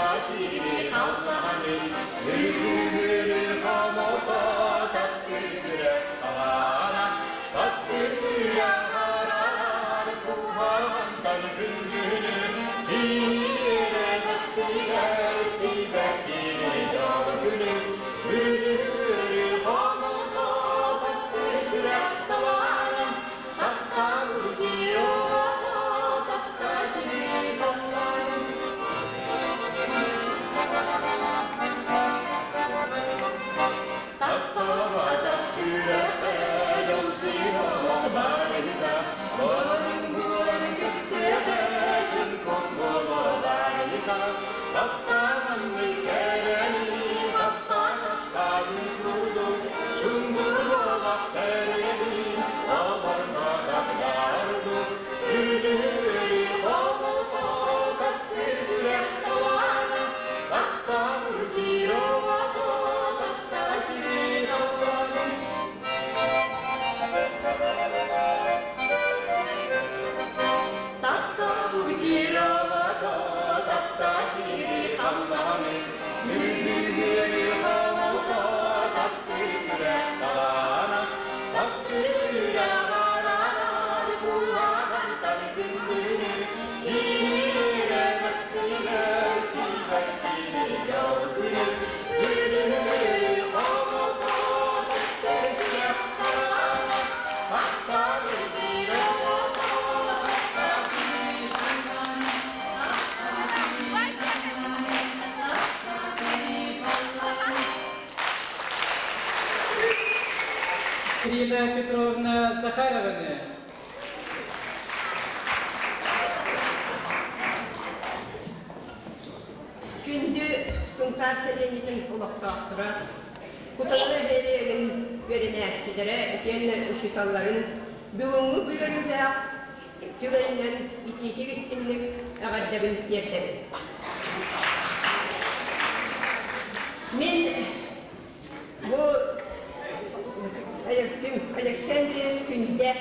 Таптаа халлаанын, Үрдүгүрү хомолто, таптыр сүрэх талаана, таптыр сүрэх араар, куһаҕантан күндүнү, киирэ бэстилэр, сибэккини дьол күнү, Үрдүгүрү хомолто, таптыр сүрэх талаана, таптаа сир оҕото, таптаа сири халлаанын. Таптаабатах сүрэххэ дьол сир олох барыта, Олорун буолан көстүөҕэ, чыҥкок буолуо барыта. Таптааманный кэрэни, таптаа, таптаа курдук, чуҥнур олох кэрэни, олорботох дардук. Үдүрү хомолто, таптыр сүрэх талаана, таптаа сир оҕото, таптаа сири халлаанын. Таптаа сир оҕото, таптаа сири халлаанын, Үдүрү хомолто, таптыр сүрэх талаана, таптыр сүрэх араар, куһаҕантан күндүнү, кинилэрэ бэстилэр, сибэккини дьол күнү. Үдүрү хомолто, таптыр сүрэх талаана, таптаа сир оҕото, таптаа сири халлаанын, таптаа сири халлаанын, таптаа сири халлаанын. Ирина Петровна Захарованы. Күндү Сунтаар сэлиэнньэтин олохтоохторо, Кутана нэһилиэгин үөрэнээччилэрэ итиэннэ учууталларын бүгүҥҥү үөрүүлээх түгэнинэн итиитик истиҥник эҕэрдэбин тиэрдэбин. Мин бу Александриевич Күндэ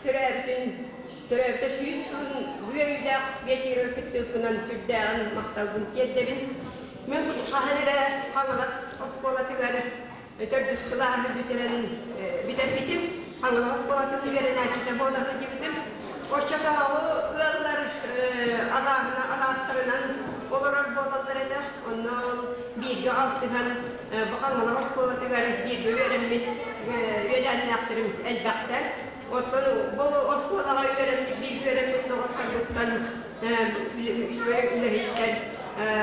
төрөөбүтүн төрөөбүтэ 100 сылын үөрүүлээх биэчэригэр кыттыыппынан сүрдээҕин махталбын тиэрдэбин. Мин хаһан эрэ Хаҥалас оскуолатыгар төрдүс кылааһы бүтэрэн бүтэрбитим. Хаҥалас оскуолатын үөрэнээччитэ буола сылдьыбытым. Оччотооҕу ыаллар алааһына алаастарынан олорор буолаллар этэ. Онно ол бииргэ алтыһан бу Хаҥалас оскуолатыгар бииргэ үөрэммит үөлээннээхтэрим элбэхтэр. Оттон бу оскуолаҕа үөрэммит, бииргэ үөрэммит доҕотторбуттан үчүгэй үлэһиттэр,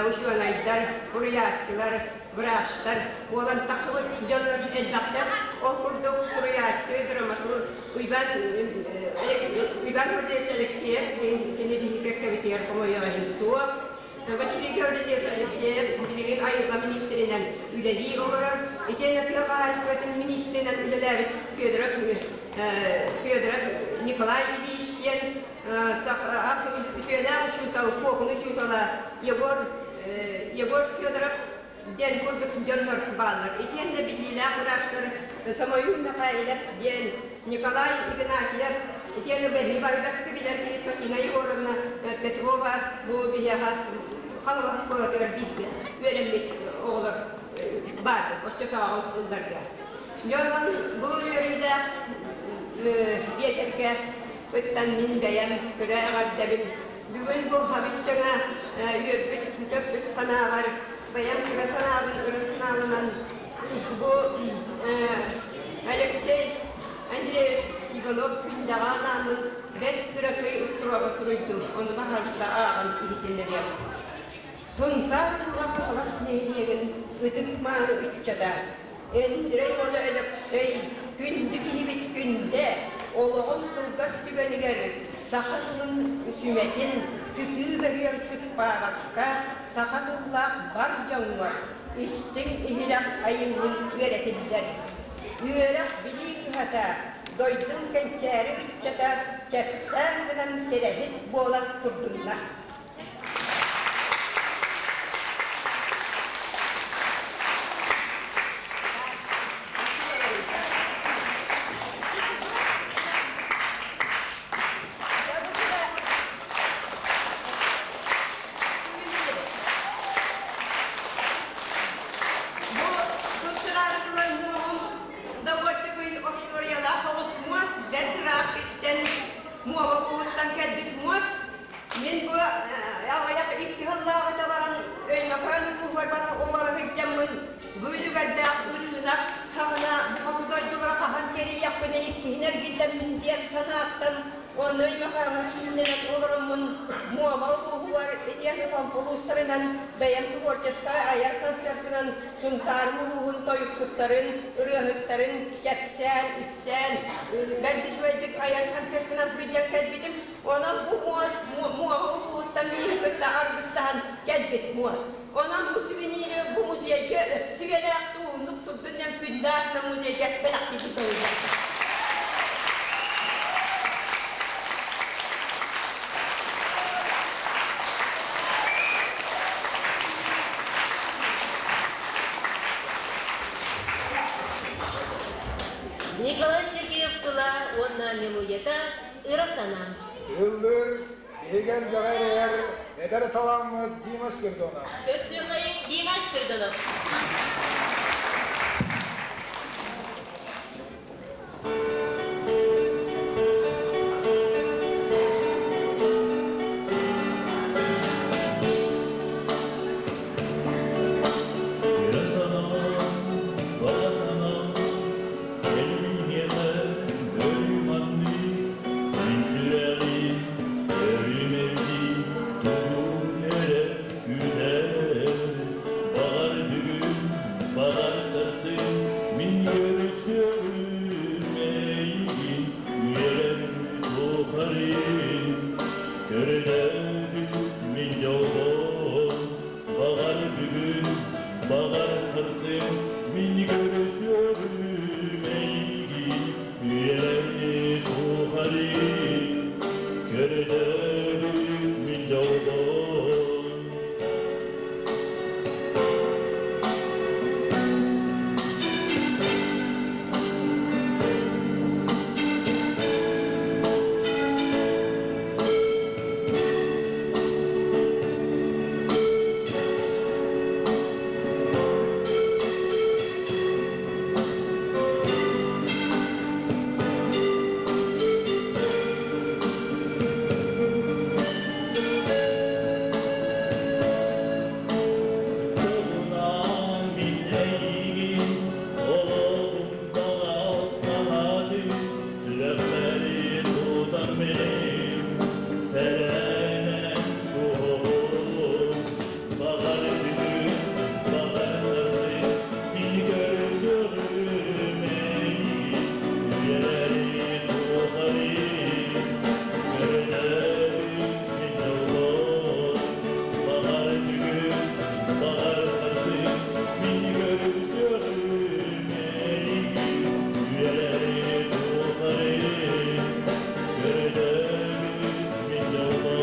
учуонайдар, суруйааччылар, врачтар буолан тахсыбыт дьоннор элбэхтэр. Ол курдук суруйааччы, драматург Уйбаан Уйбаан Гаврильевич Алексеев кини биһиги кэккэбитигэр хомойуох иһин суох. Василий Гаврильевич Алексеев билигин айылҕа министринэн үлэлии олорор. Итиэннэ тыа хаһаайыстыбатын министринэн үлэлээбит Федоров Федоров Николай Ильич диэн үтүөлээх учуутал, куокуну учуутала Егор Егор Федоров диэн курдук дьоннор бааллар. Итиэннэ биллиилээх врачтар Самоюл Михайлов диэн Николай Игнатьев, итиэннэ бэһи барбакка билэр Фатина Егоровна Петрова бу биһиэхэ Хаҥалас оскуолатыгар бииргэ үөрэммит оҕолор баар оччотооҕу ылларга. Дьонон бу үөрүүлээх биэчэргэ ыттан мин бэйэм көрө эҕэрдэбин. Бүгүн бу хабыччаҥа үөрбүт, көппүт санааҕар бэйэм кыра санаабын ыра санаабынан бу Алексей Андреевич Иванов Күндэҕэ анааммын бэрт кыракый устуруога суруйдум. Ону баһаалыста ааҕан иһитиннэриэм. Сунтаар улууһа Хаҥалас нэһилиэгин ытык-мааны ыччата Эндрей уола Өлөксөй күндү киһибит Күндэ олоҕун кылгас түгэнигэр саха тылын сүмэтин сытыы бөрүөн сыппаабакка саха тыллаах бар дьоҥҥо истиҥ иһирэх айымньын үөрэтиллэр. Үөрэх билии кыһата дойдум кэнчээри ыччата кэпсээн гынан кэрэһит буола турдуннар. киллэрдэммин диэн санааттан онно Өймөкөөҥҥө кииннэнэн олороммун Муома улууһугар итиэннэ Томпо улуустарынан бэйэм творческай айар концертынан Сунтаарым улууһун тойуксуттарын, ырыаһыттарын кэпсээн, ипсээн, бэрт үчүгэйдик айар концертынан сылдьан кэлбитим. Онон бу муос Муома улууһуттан миигин кытта аргыстаһан кэлбит муос. Онон бу сувениры бу музейга өссө үйэлээх уһуннук турдун диэн күндү аатынан музейга бэлэхтиибит буолуо. Николай Сергеев тыла уонна мелодията Ыра санаам. Ыллыыр, биһиги элбэҕи эрэйэр эдэр талааммыт Дима Спиридонов. Көрсүөххэйиҥ Дима Спиридонов. Ыра санаам, баҕа санаам, Кэлиҥҥэҕэ өрүү маннык мин сүрэҕим өрүү мэлдьи тугу эрэ күүтэр. Баҕар бүгүн, баҕар сарсын мин көрсүөҕүм эйигин үөрэн тухарын көрүнэбин мин дьолбор. Баҕар бүгүн, баҕар сарсын мин көрсүөҕүм эйигин үйэлэри тухары көрдөбүн мин дьолбун. Чоҕунаан мин эйигин олоҕум баҕа санаатын сүрэхпэри тутар мин сэрэнэн туһугун баҕар бүгүн баҕар сарсын мин көрсүөҕүм эйигин үйэлэри тухары көрүнэбин мин дьолбор баҕар бүгүн баҕар сарсын мин көрсүөҕүм эйигин үйэлэри тухары көрүнэбин мин дьолбор.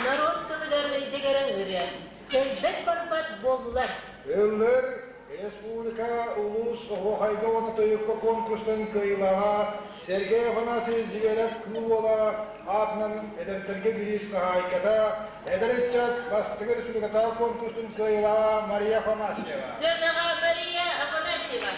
Норуот тылыгар дэгэрэҥ ырыа кэлбэт барбат буоллулар. Ыллыр республика улуус оһуохайга уонна тойукка конкурстан кыайыылааҕа Сергей Афанасьевич Зверев Кыыл Уола аатынан эдэрдэргэ бириис хаһаайката, эдэр ыччат бастакы республикатааҕы конкурсун кыайыылааҕа Мария Афанасьева. Сыанаҕа Мария Афанасьева.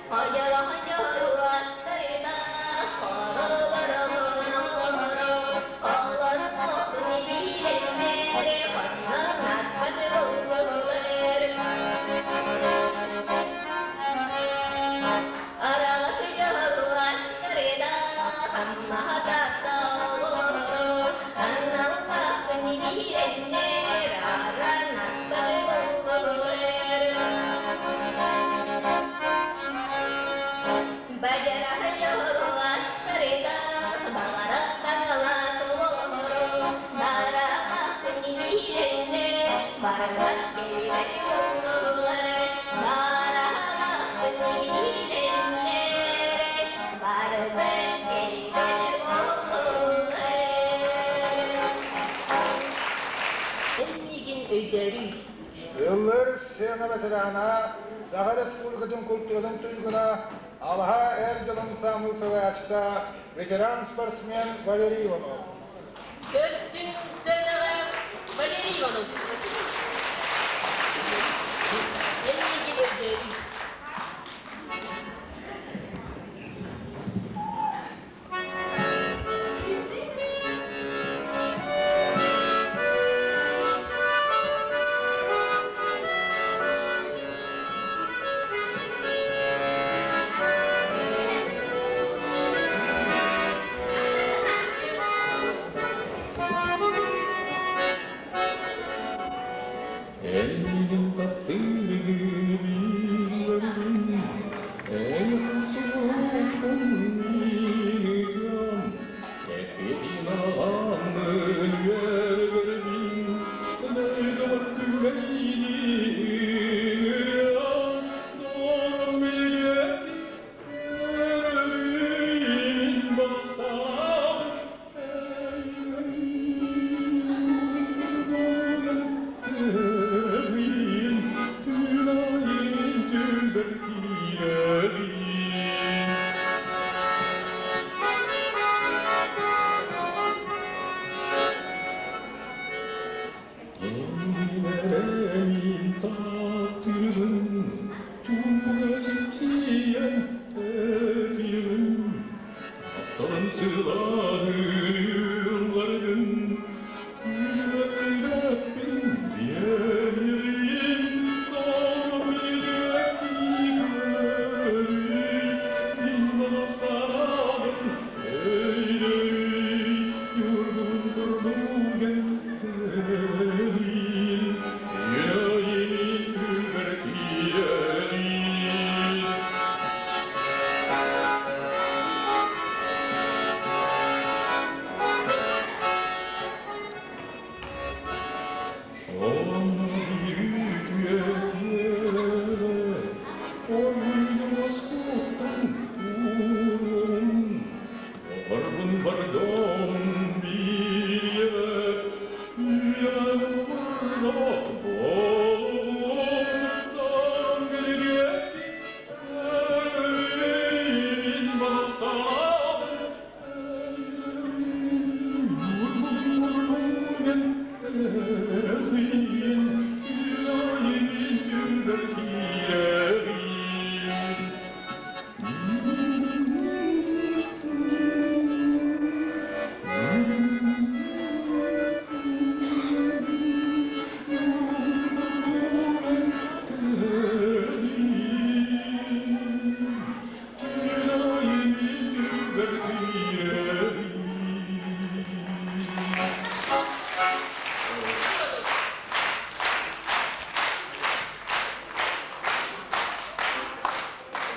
Хонор сцена ветерана, Саха Республикатын культуратын туйгуна, Алаһа эр дьон ансаамбыл салайааччыта, ветеран спортсмен Валерий Иванов. Көрсүн сценаҕа Валерий Иванов. Энники өйдөөбүт. Эйигин таптыыргын биллэрбин, эйиэхэ суохпун миигин, эппитин аламмын үөрбүн, дойдубар күбэйдиир, доҕорум билиэти көрүүн бассаабын,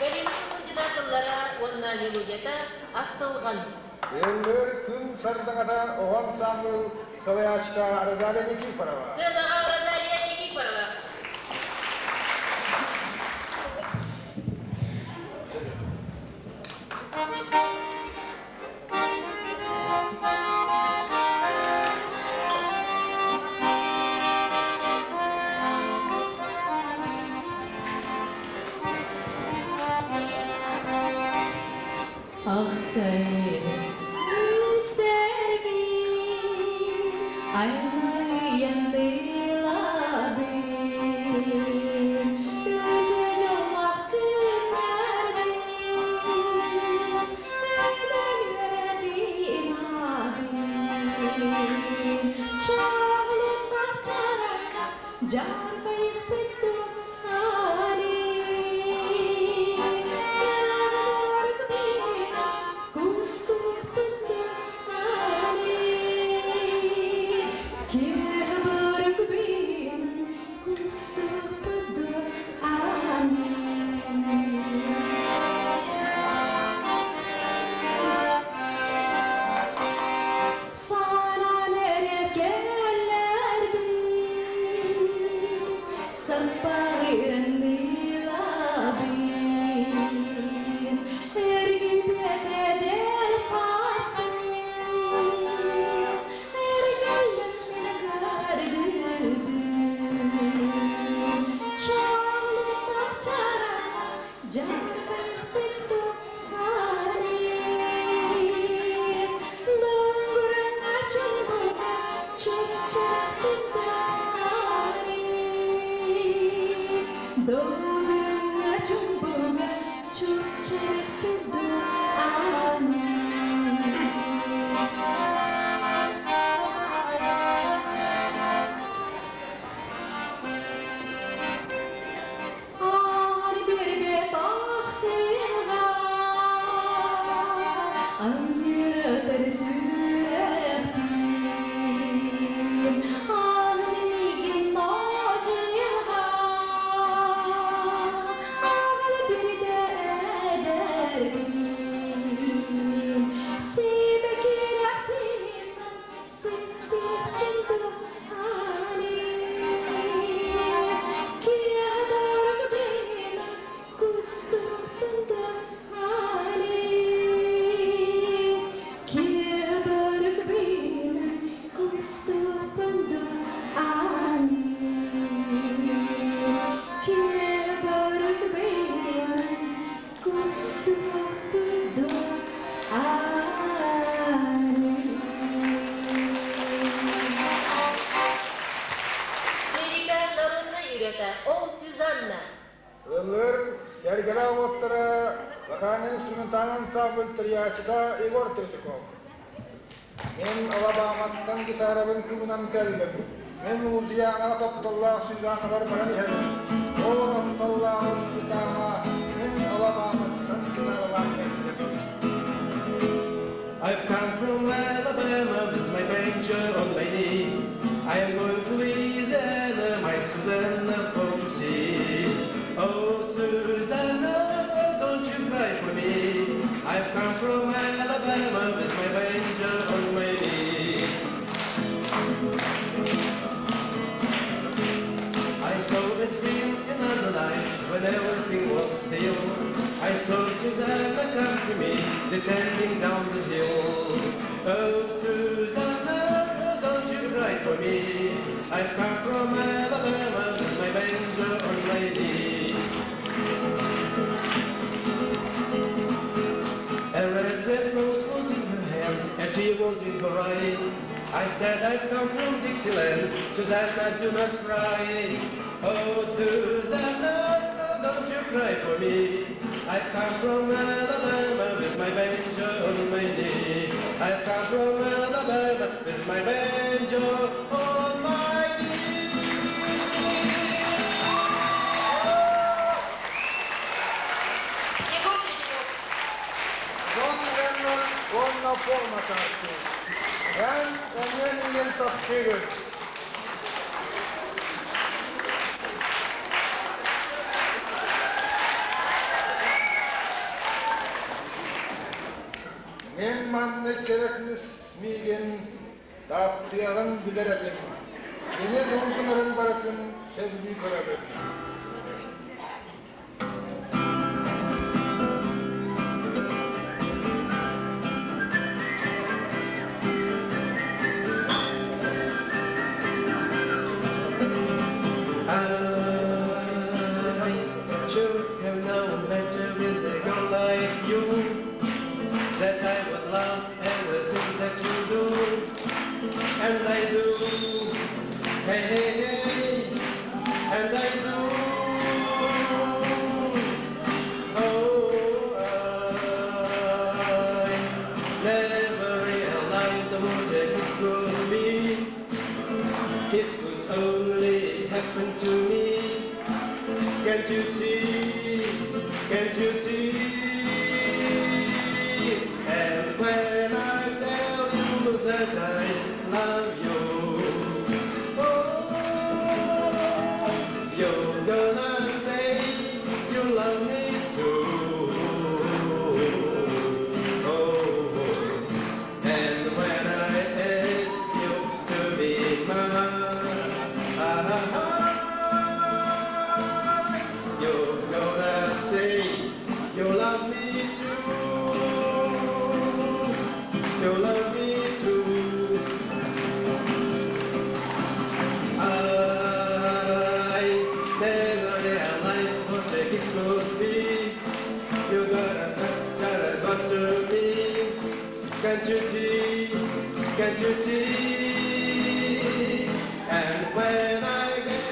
Галина Шамурдина тыллара уонна мелодията Ахтылҕан. Ыллыыр күн сардаҥата оҕо ансаамбыл салайааччыта Розалия Никифорова. Сценаҕа Розалия Никифорова. Ахтайын үстербин, аймыйан быйлабын, үтө жоллах күннәрбин, өйдөгүрәдин абын. Чағылуттах чаракка, жарбайық бүттү али. Кустук бүттү али. Кебірік бин, кустук бүттү али. Санан эрекелер бин, саппайрын дилабин, эргин петедер саспын, эргелем мен көрдүбүн. Долгуҥҥа чуҥкуга чуп-чэппин аны. Аар биэрбэт ахтыаҕа, Анньыатар сүрэхпин, Аны миигин одьулҕа, Аҕал биридэ эдэрбин. Сибэкирэх сиһиммин сыттыахпын дуу аны. Киэһэ бина кустуктун дуу аны. Киэбэрик бина кустуктун дуу аны. Киэбэрик бина кустуктун дуу аны. Америка народнай ырыата «О, Сюзанна». Ыллыыр Сэргэлээх уоттара вокально-инструментальный ансамбль тэрийээччитэ Егор Третьяков. Мин Алабаматтан гитарабын кыбынан кэллим. Мин Лузианаҕа тапталлаах Сюзаннабар баран иһэбин. Ол тапталлааҕым Сюзанна, мин Алабаматтан гитаралаан кэллим. I've come from Alabama with my banjo on my knee. I am going to Louisiana, my Susanna for to see. Oh, Susanna, don't you cry for me. I've come from Alabama with my banjo on my knee. I saw a dream another night when everything was still. I saw Susanna come to me, descending down the hill. Oh, Susanna, don't you cry for me. I've come from Alabama with my banjo on my knee. A red, red rose was in her hand, a tear was in her eye. I said, I've come from Dixieland, Susanna, do not cry. Oh, Susanna, don't you cry for me. I've come from Alabama with my banjo on my knee. I've come from Alabama with my banjo on my knee. Егор Третьяков. Джон Леннон уонна Пол Маккартни. Эн эмиэ миигин таптыыгын. Мин маннык кэрэ кыыс миигин таптыаҕын билэр этим. Кини тугу гынарын барытын сөбүлүү көрөбүн. I should have known better with a girl like you, that I would love everything that you do, and I do. Hey, hey, hey, and I do. Oh, I never realized what a kiss could be. It could only happen to me. Can't you see? Can't you see? And when I tell you that I love you, oh, you're gonna say you love me too. Oh, and when I ask you to be mine, you're gonna say you love me too. You love me too. I never realized what a kiss could be. You gotta, gotta, got to me. Can't you see? Can't you see? And when I get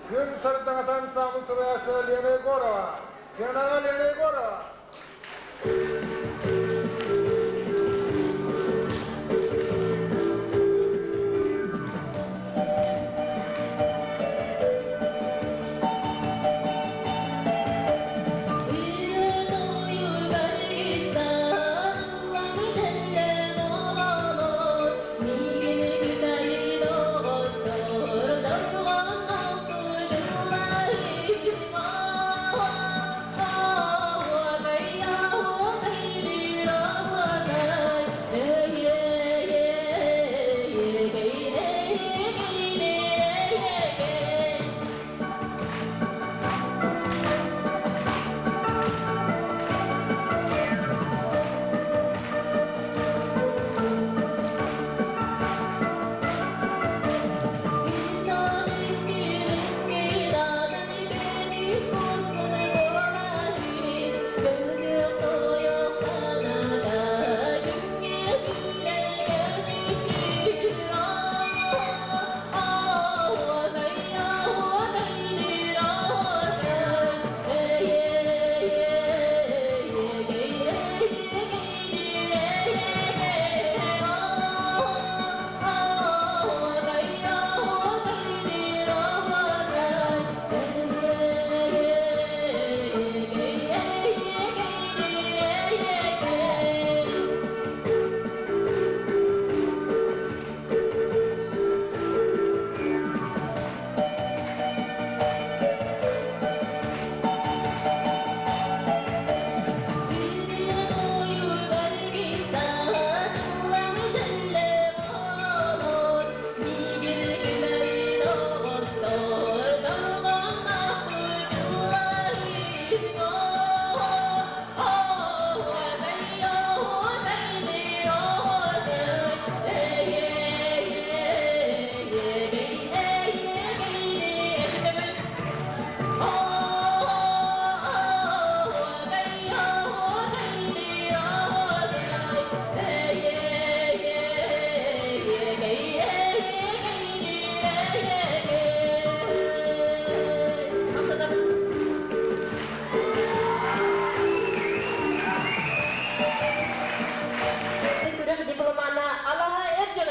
Күн сардаҥата ансаамбыл салайааччыта Лена Егорова. Сыанаҕа Лена Егорова.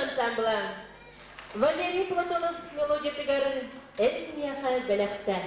Ансамбла. Валерий Платонов мелодиятыгар «Эн миэхэ бэлэхтэ».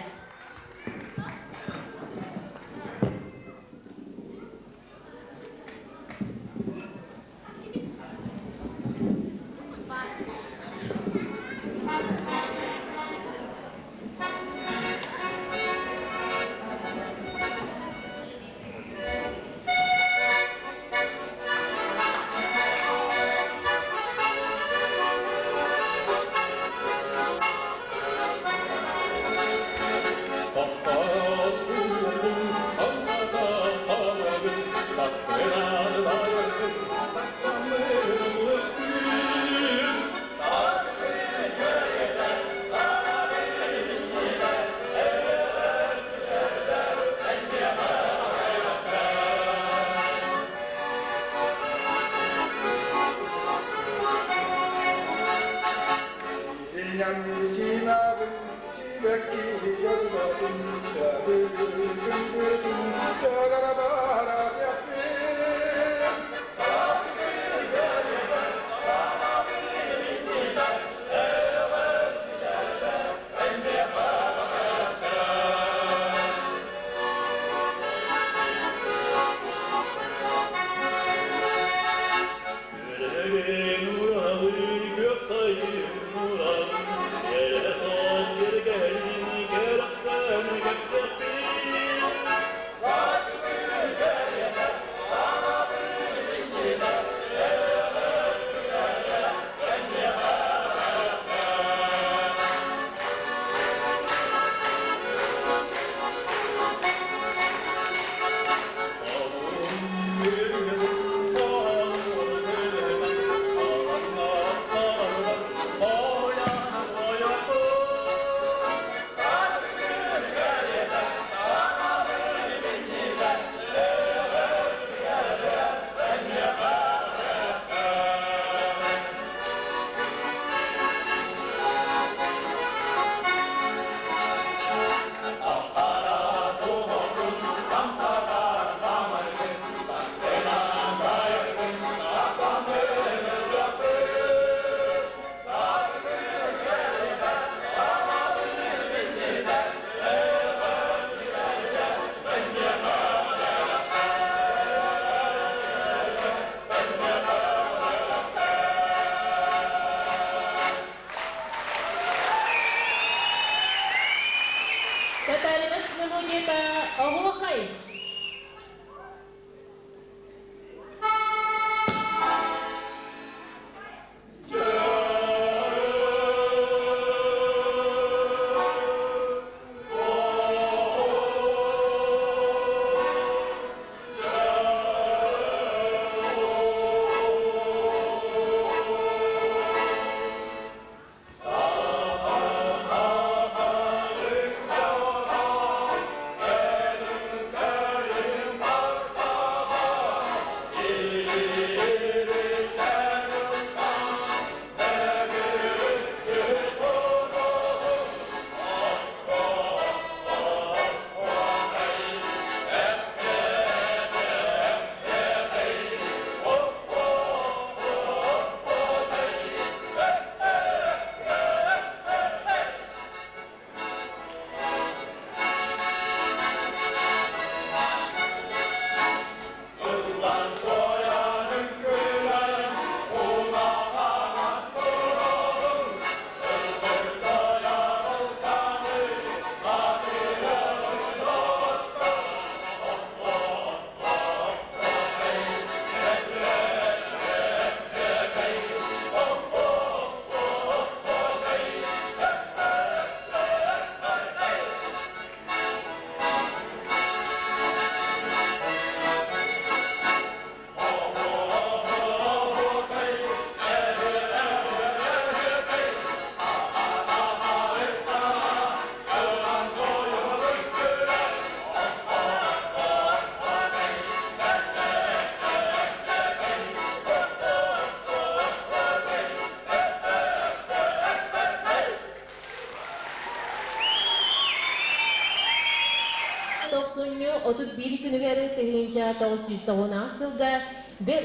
күнүгэр 1998 сылга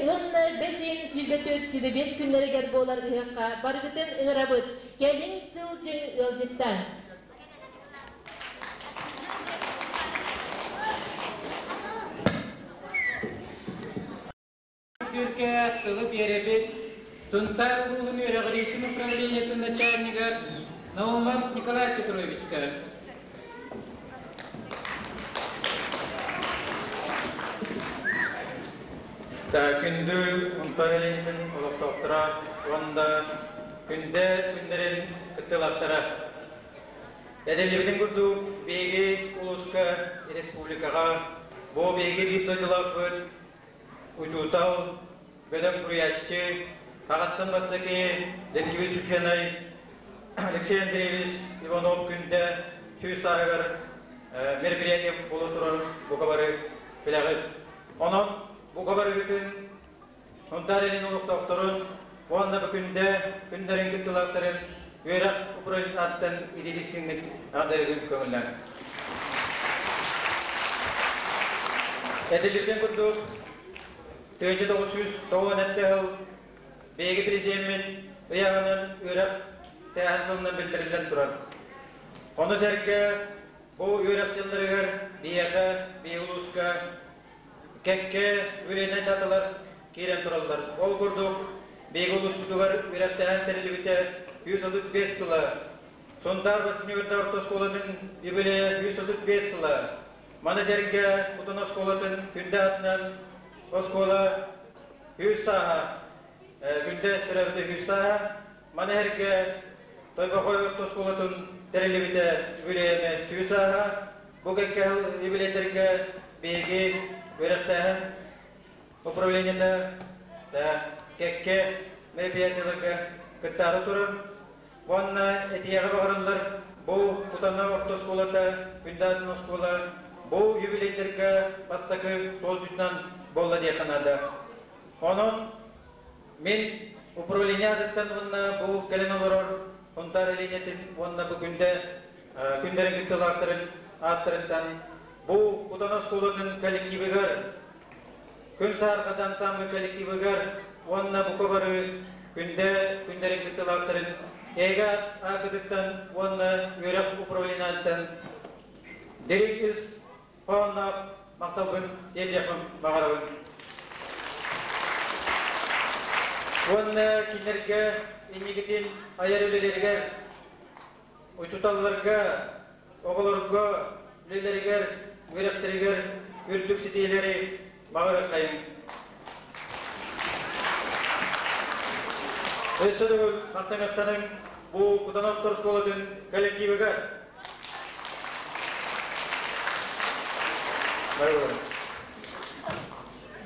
уонна бэс ыйын 24 25 күннэригэр буолар ыһыахха барыгытын ыҥырабыт. Кэлиҥ сылдьыҥ ыалдьыттаан. Түркэ тылы биэрэбит Сунтаар улууһун үөрэҕириитин управлениетын начальнигар Наумов Николай Петровичка. Күндү управлениетын олохтоохторо уонна күндэ күндэрин кыттыылаахтара. Эдэллибитин курдук, биһиги улууска, республикаҕа бу биһиги биир дойдулаахпыт учуутал, бөдөҥ суруйааччы, аҕаттан бастакы лингвист учуонай Алексей Андреевич Иванов күндэ сүүс сааһыгар мероприятие буола турар бука бары билэҕит. Онон бука барыгытын Сунтаар илин олохтоохторун уонна бу күндэ күннэрин кыттыылаахтарын үөрэх управлениетыттан итиитистиҥник эҕэрдэлиирин көҥүллээн. Этиллибитин курдук, 1997 сыл биһиги президеммит ыйааҕынан үөрэх тээһин сылынан биллэриллэн турар. Ону сэргэ бу үөрэх дьылларыгар биһиэхэ, биһиги улууска кэккэ үлэнэн даталар киирэн тураллар. Ол курдук, биһиги улууспутугар үөрэхтээһин тэриллибитэ 135 сыла, Сунтаар Бастыньыырда орто оскуолатын юбилейа 135 сыла, маны сэргэ Утун оскуолатын Күндэ атынан оскуола 100 сааһа, Күндэ төрөөбүтэ 100 сааһа, маны сэргэ Тойбохой орто оскуолатын тэриллибитэ юбилейа 100 сааһа, бу кэккэ юбилейдэргэ биһиги үөрэхтээһин управлениета кэккэ мероприятиеларга кыттаары турар уонна этиэҕи баҕарыллар бу Кутана орто оскуолата, Күндээтин оскуола бу юбилейдэргэ бастакы суолдьутунан буолла диэххэ наада. Онон мин управление аатыттан уонна бу кэлэн олорор Сунтаар линиятын уонна бу күндэ күндэрин кыттыылаахтарын ааттарыттан бу Кутана оскуолатын коллективыгар Күн саарҕата ансамбль коллективыгар уонна бука бары күндэ күндэрин кыттыылаахтарын эйгэ аакытыттан уонна үөрэх управлениетыттан дириҥ ис хоһоонноох махталбын тиэрдиэхпин баҕарабын. Уонна кинилэргэ инникитин айар үлэлэригэр, учууталларга, оҕолорго үлэлэригэр, үөрэхтэригэр үрдүк ситиһиилэри баҕарыаххайыҥ. Өссө төгүл махтаныахтаныҥ бу Кутановтар оскуолатын коллективыгар.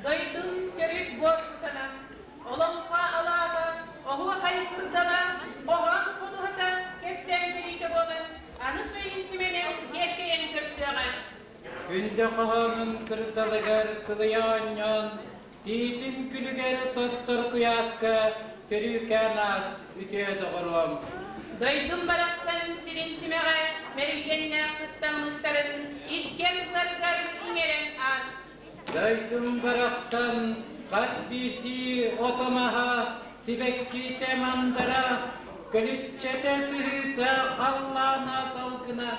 Дойдум төрүт буор кутанан, олоҥхо алааһа, оһуохай курдала, хоһоон ходуһата кэпсээн билиитэ буолан, аны сайын симэнэн киэркэйэн көрсүөҕэ. Күндэ хоһоонун кырдалыгар кылыйа оонньоон, тиитин күлүгэр тостор куйааска сөрүүкээн аас үтүө доҕоруом. Дойдум барахсан сирин симэҕэ мэрилгэннээх сыттаммыттарын искэр ыларгар иҥэрэн аас. Дойдум барахсан хас биирдии ото-маһа, сибэккитэ мандара, көлүччэтэ сыһыыта халлаана салгына,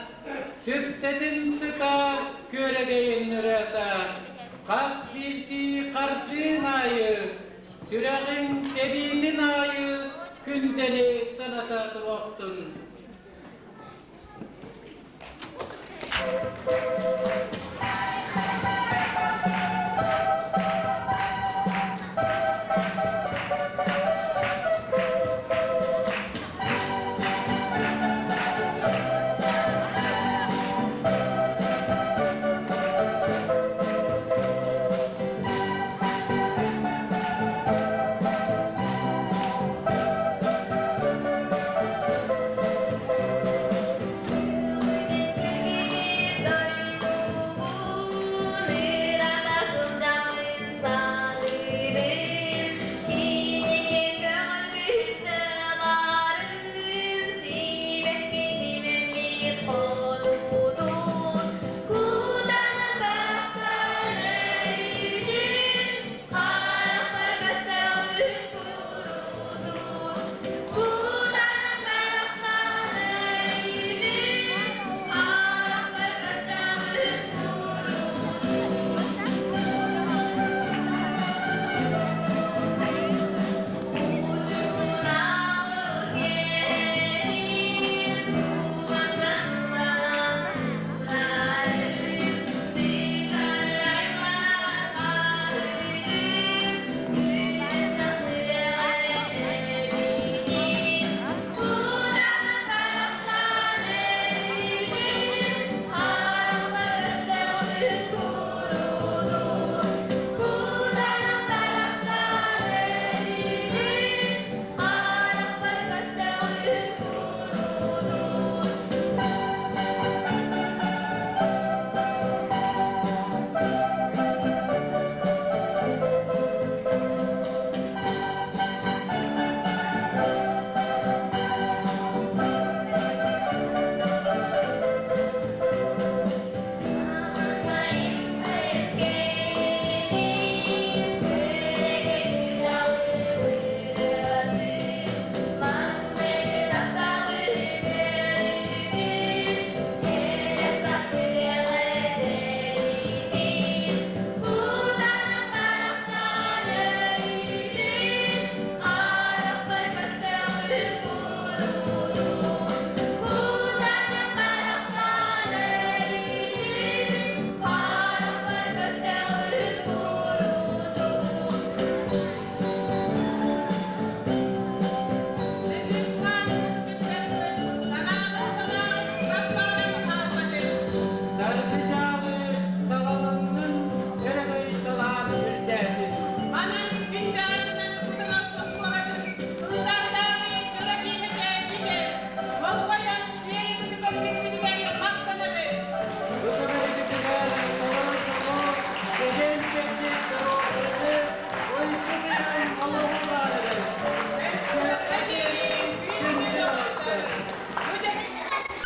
түптэтин сыта күөрэгэйин ырыата, хас биирдии хардыын аайы, сүрэҕиҥ тэбиитин аайы күндэни саната туруохтун.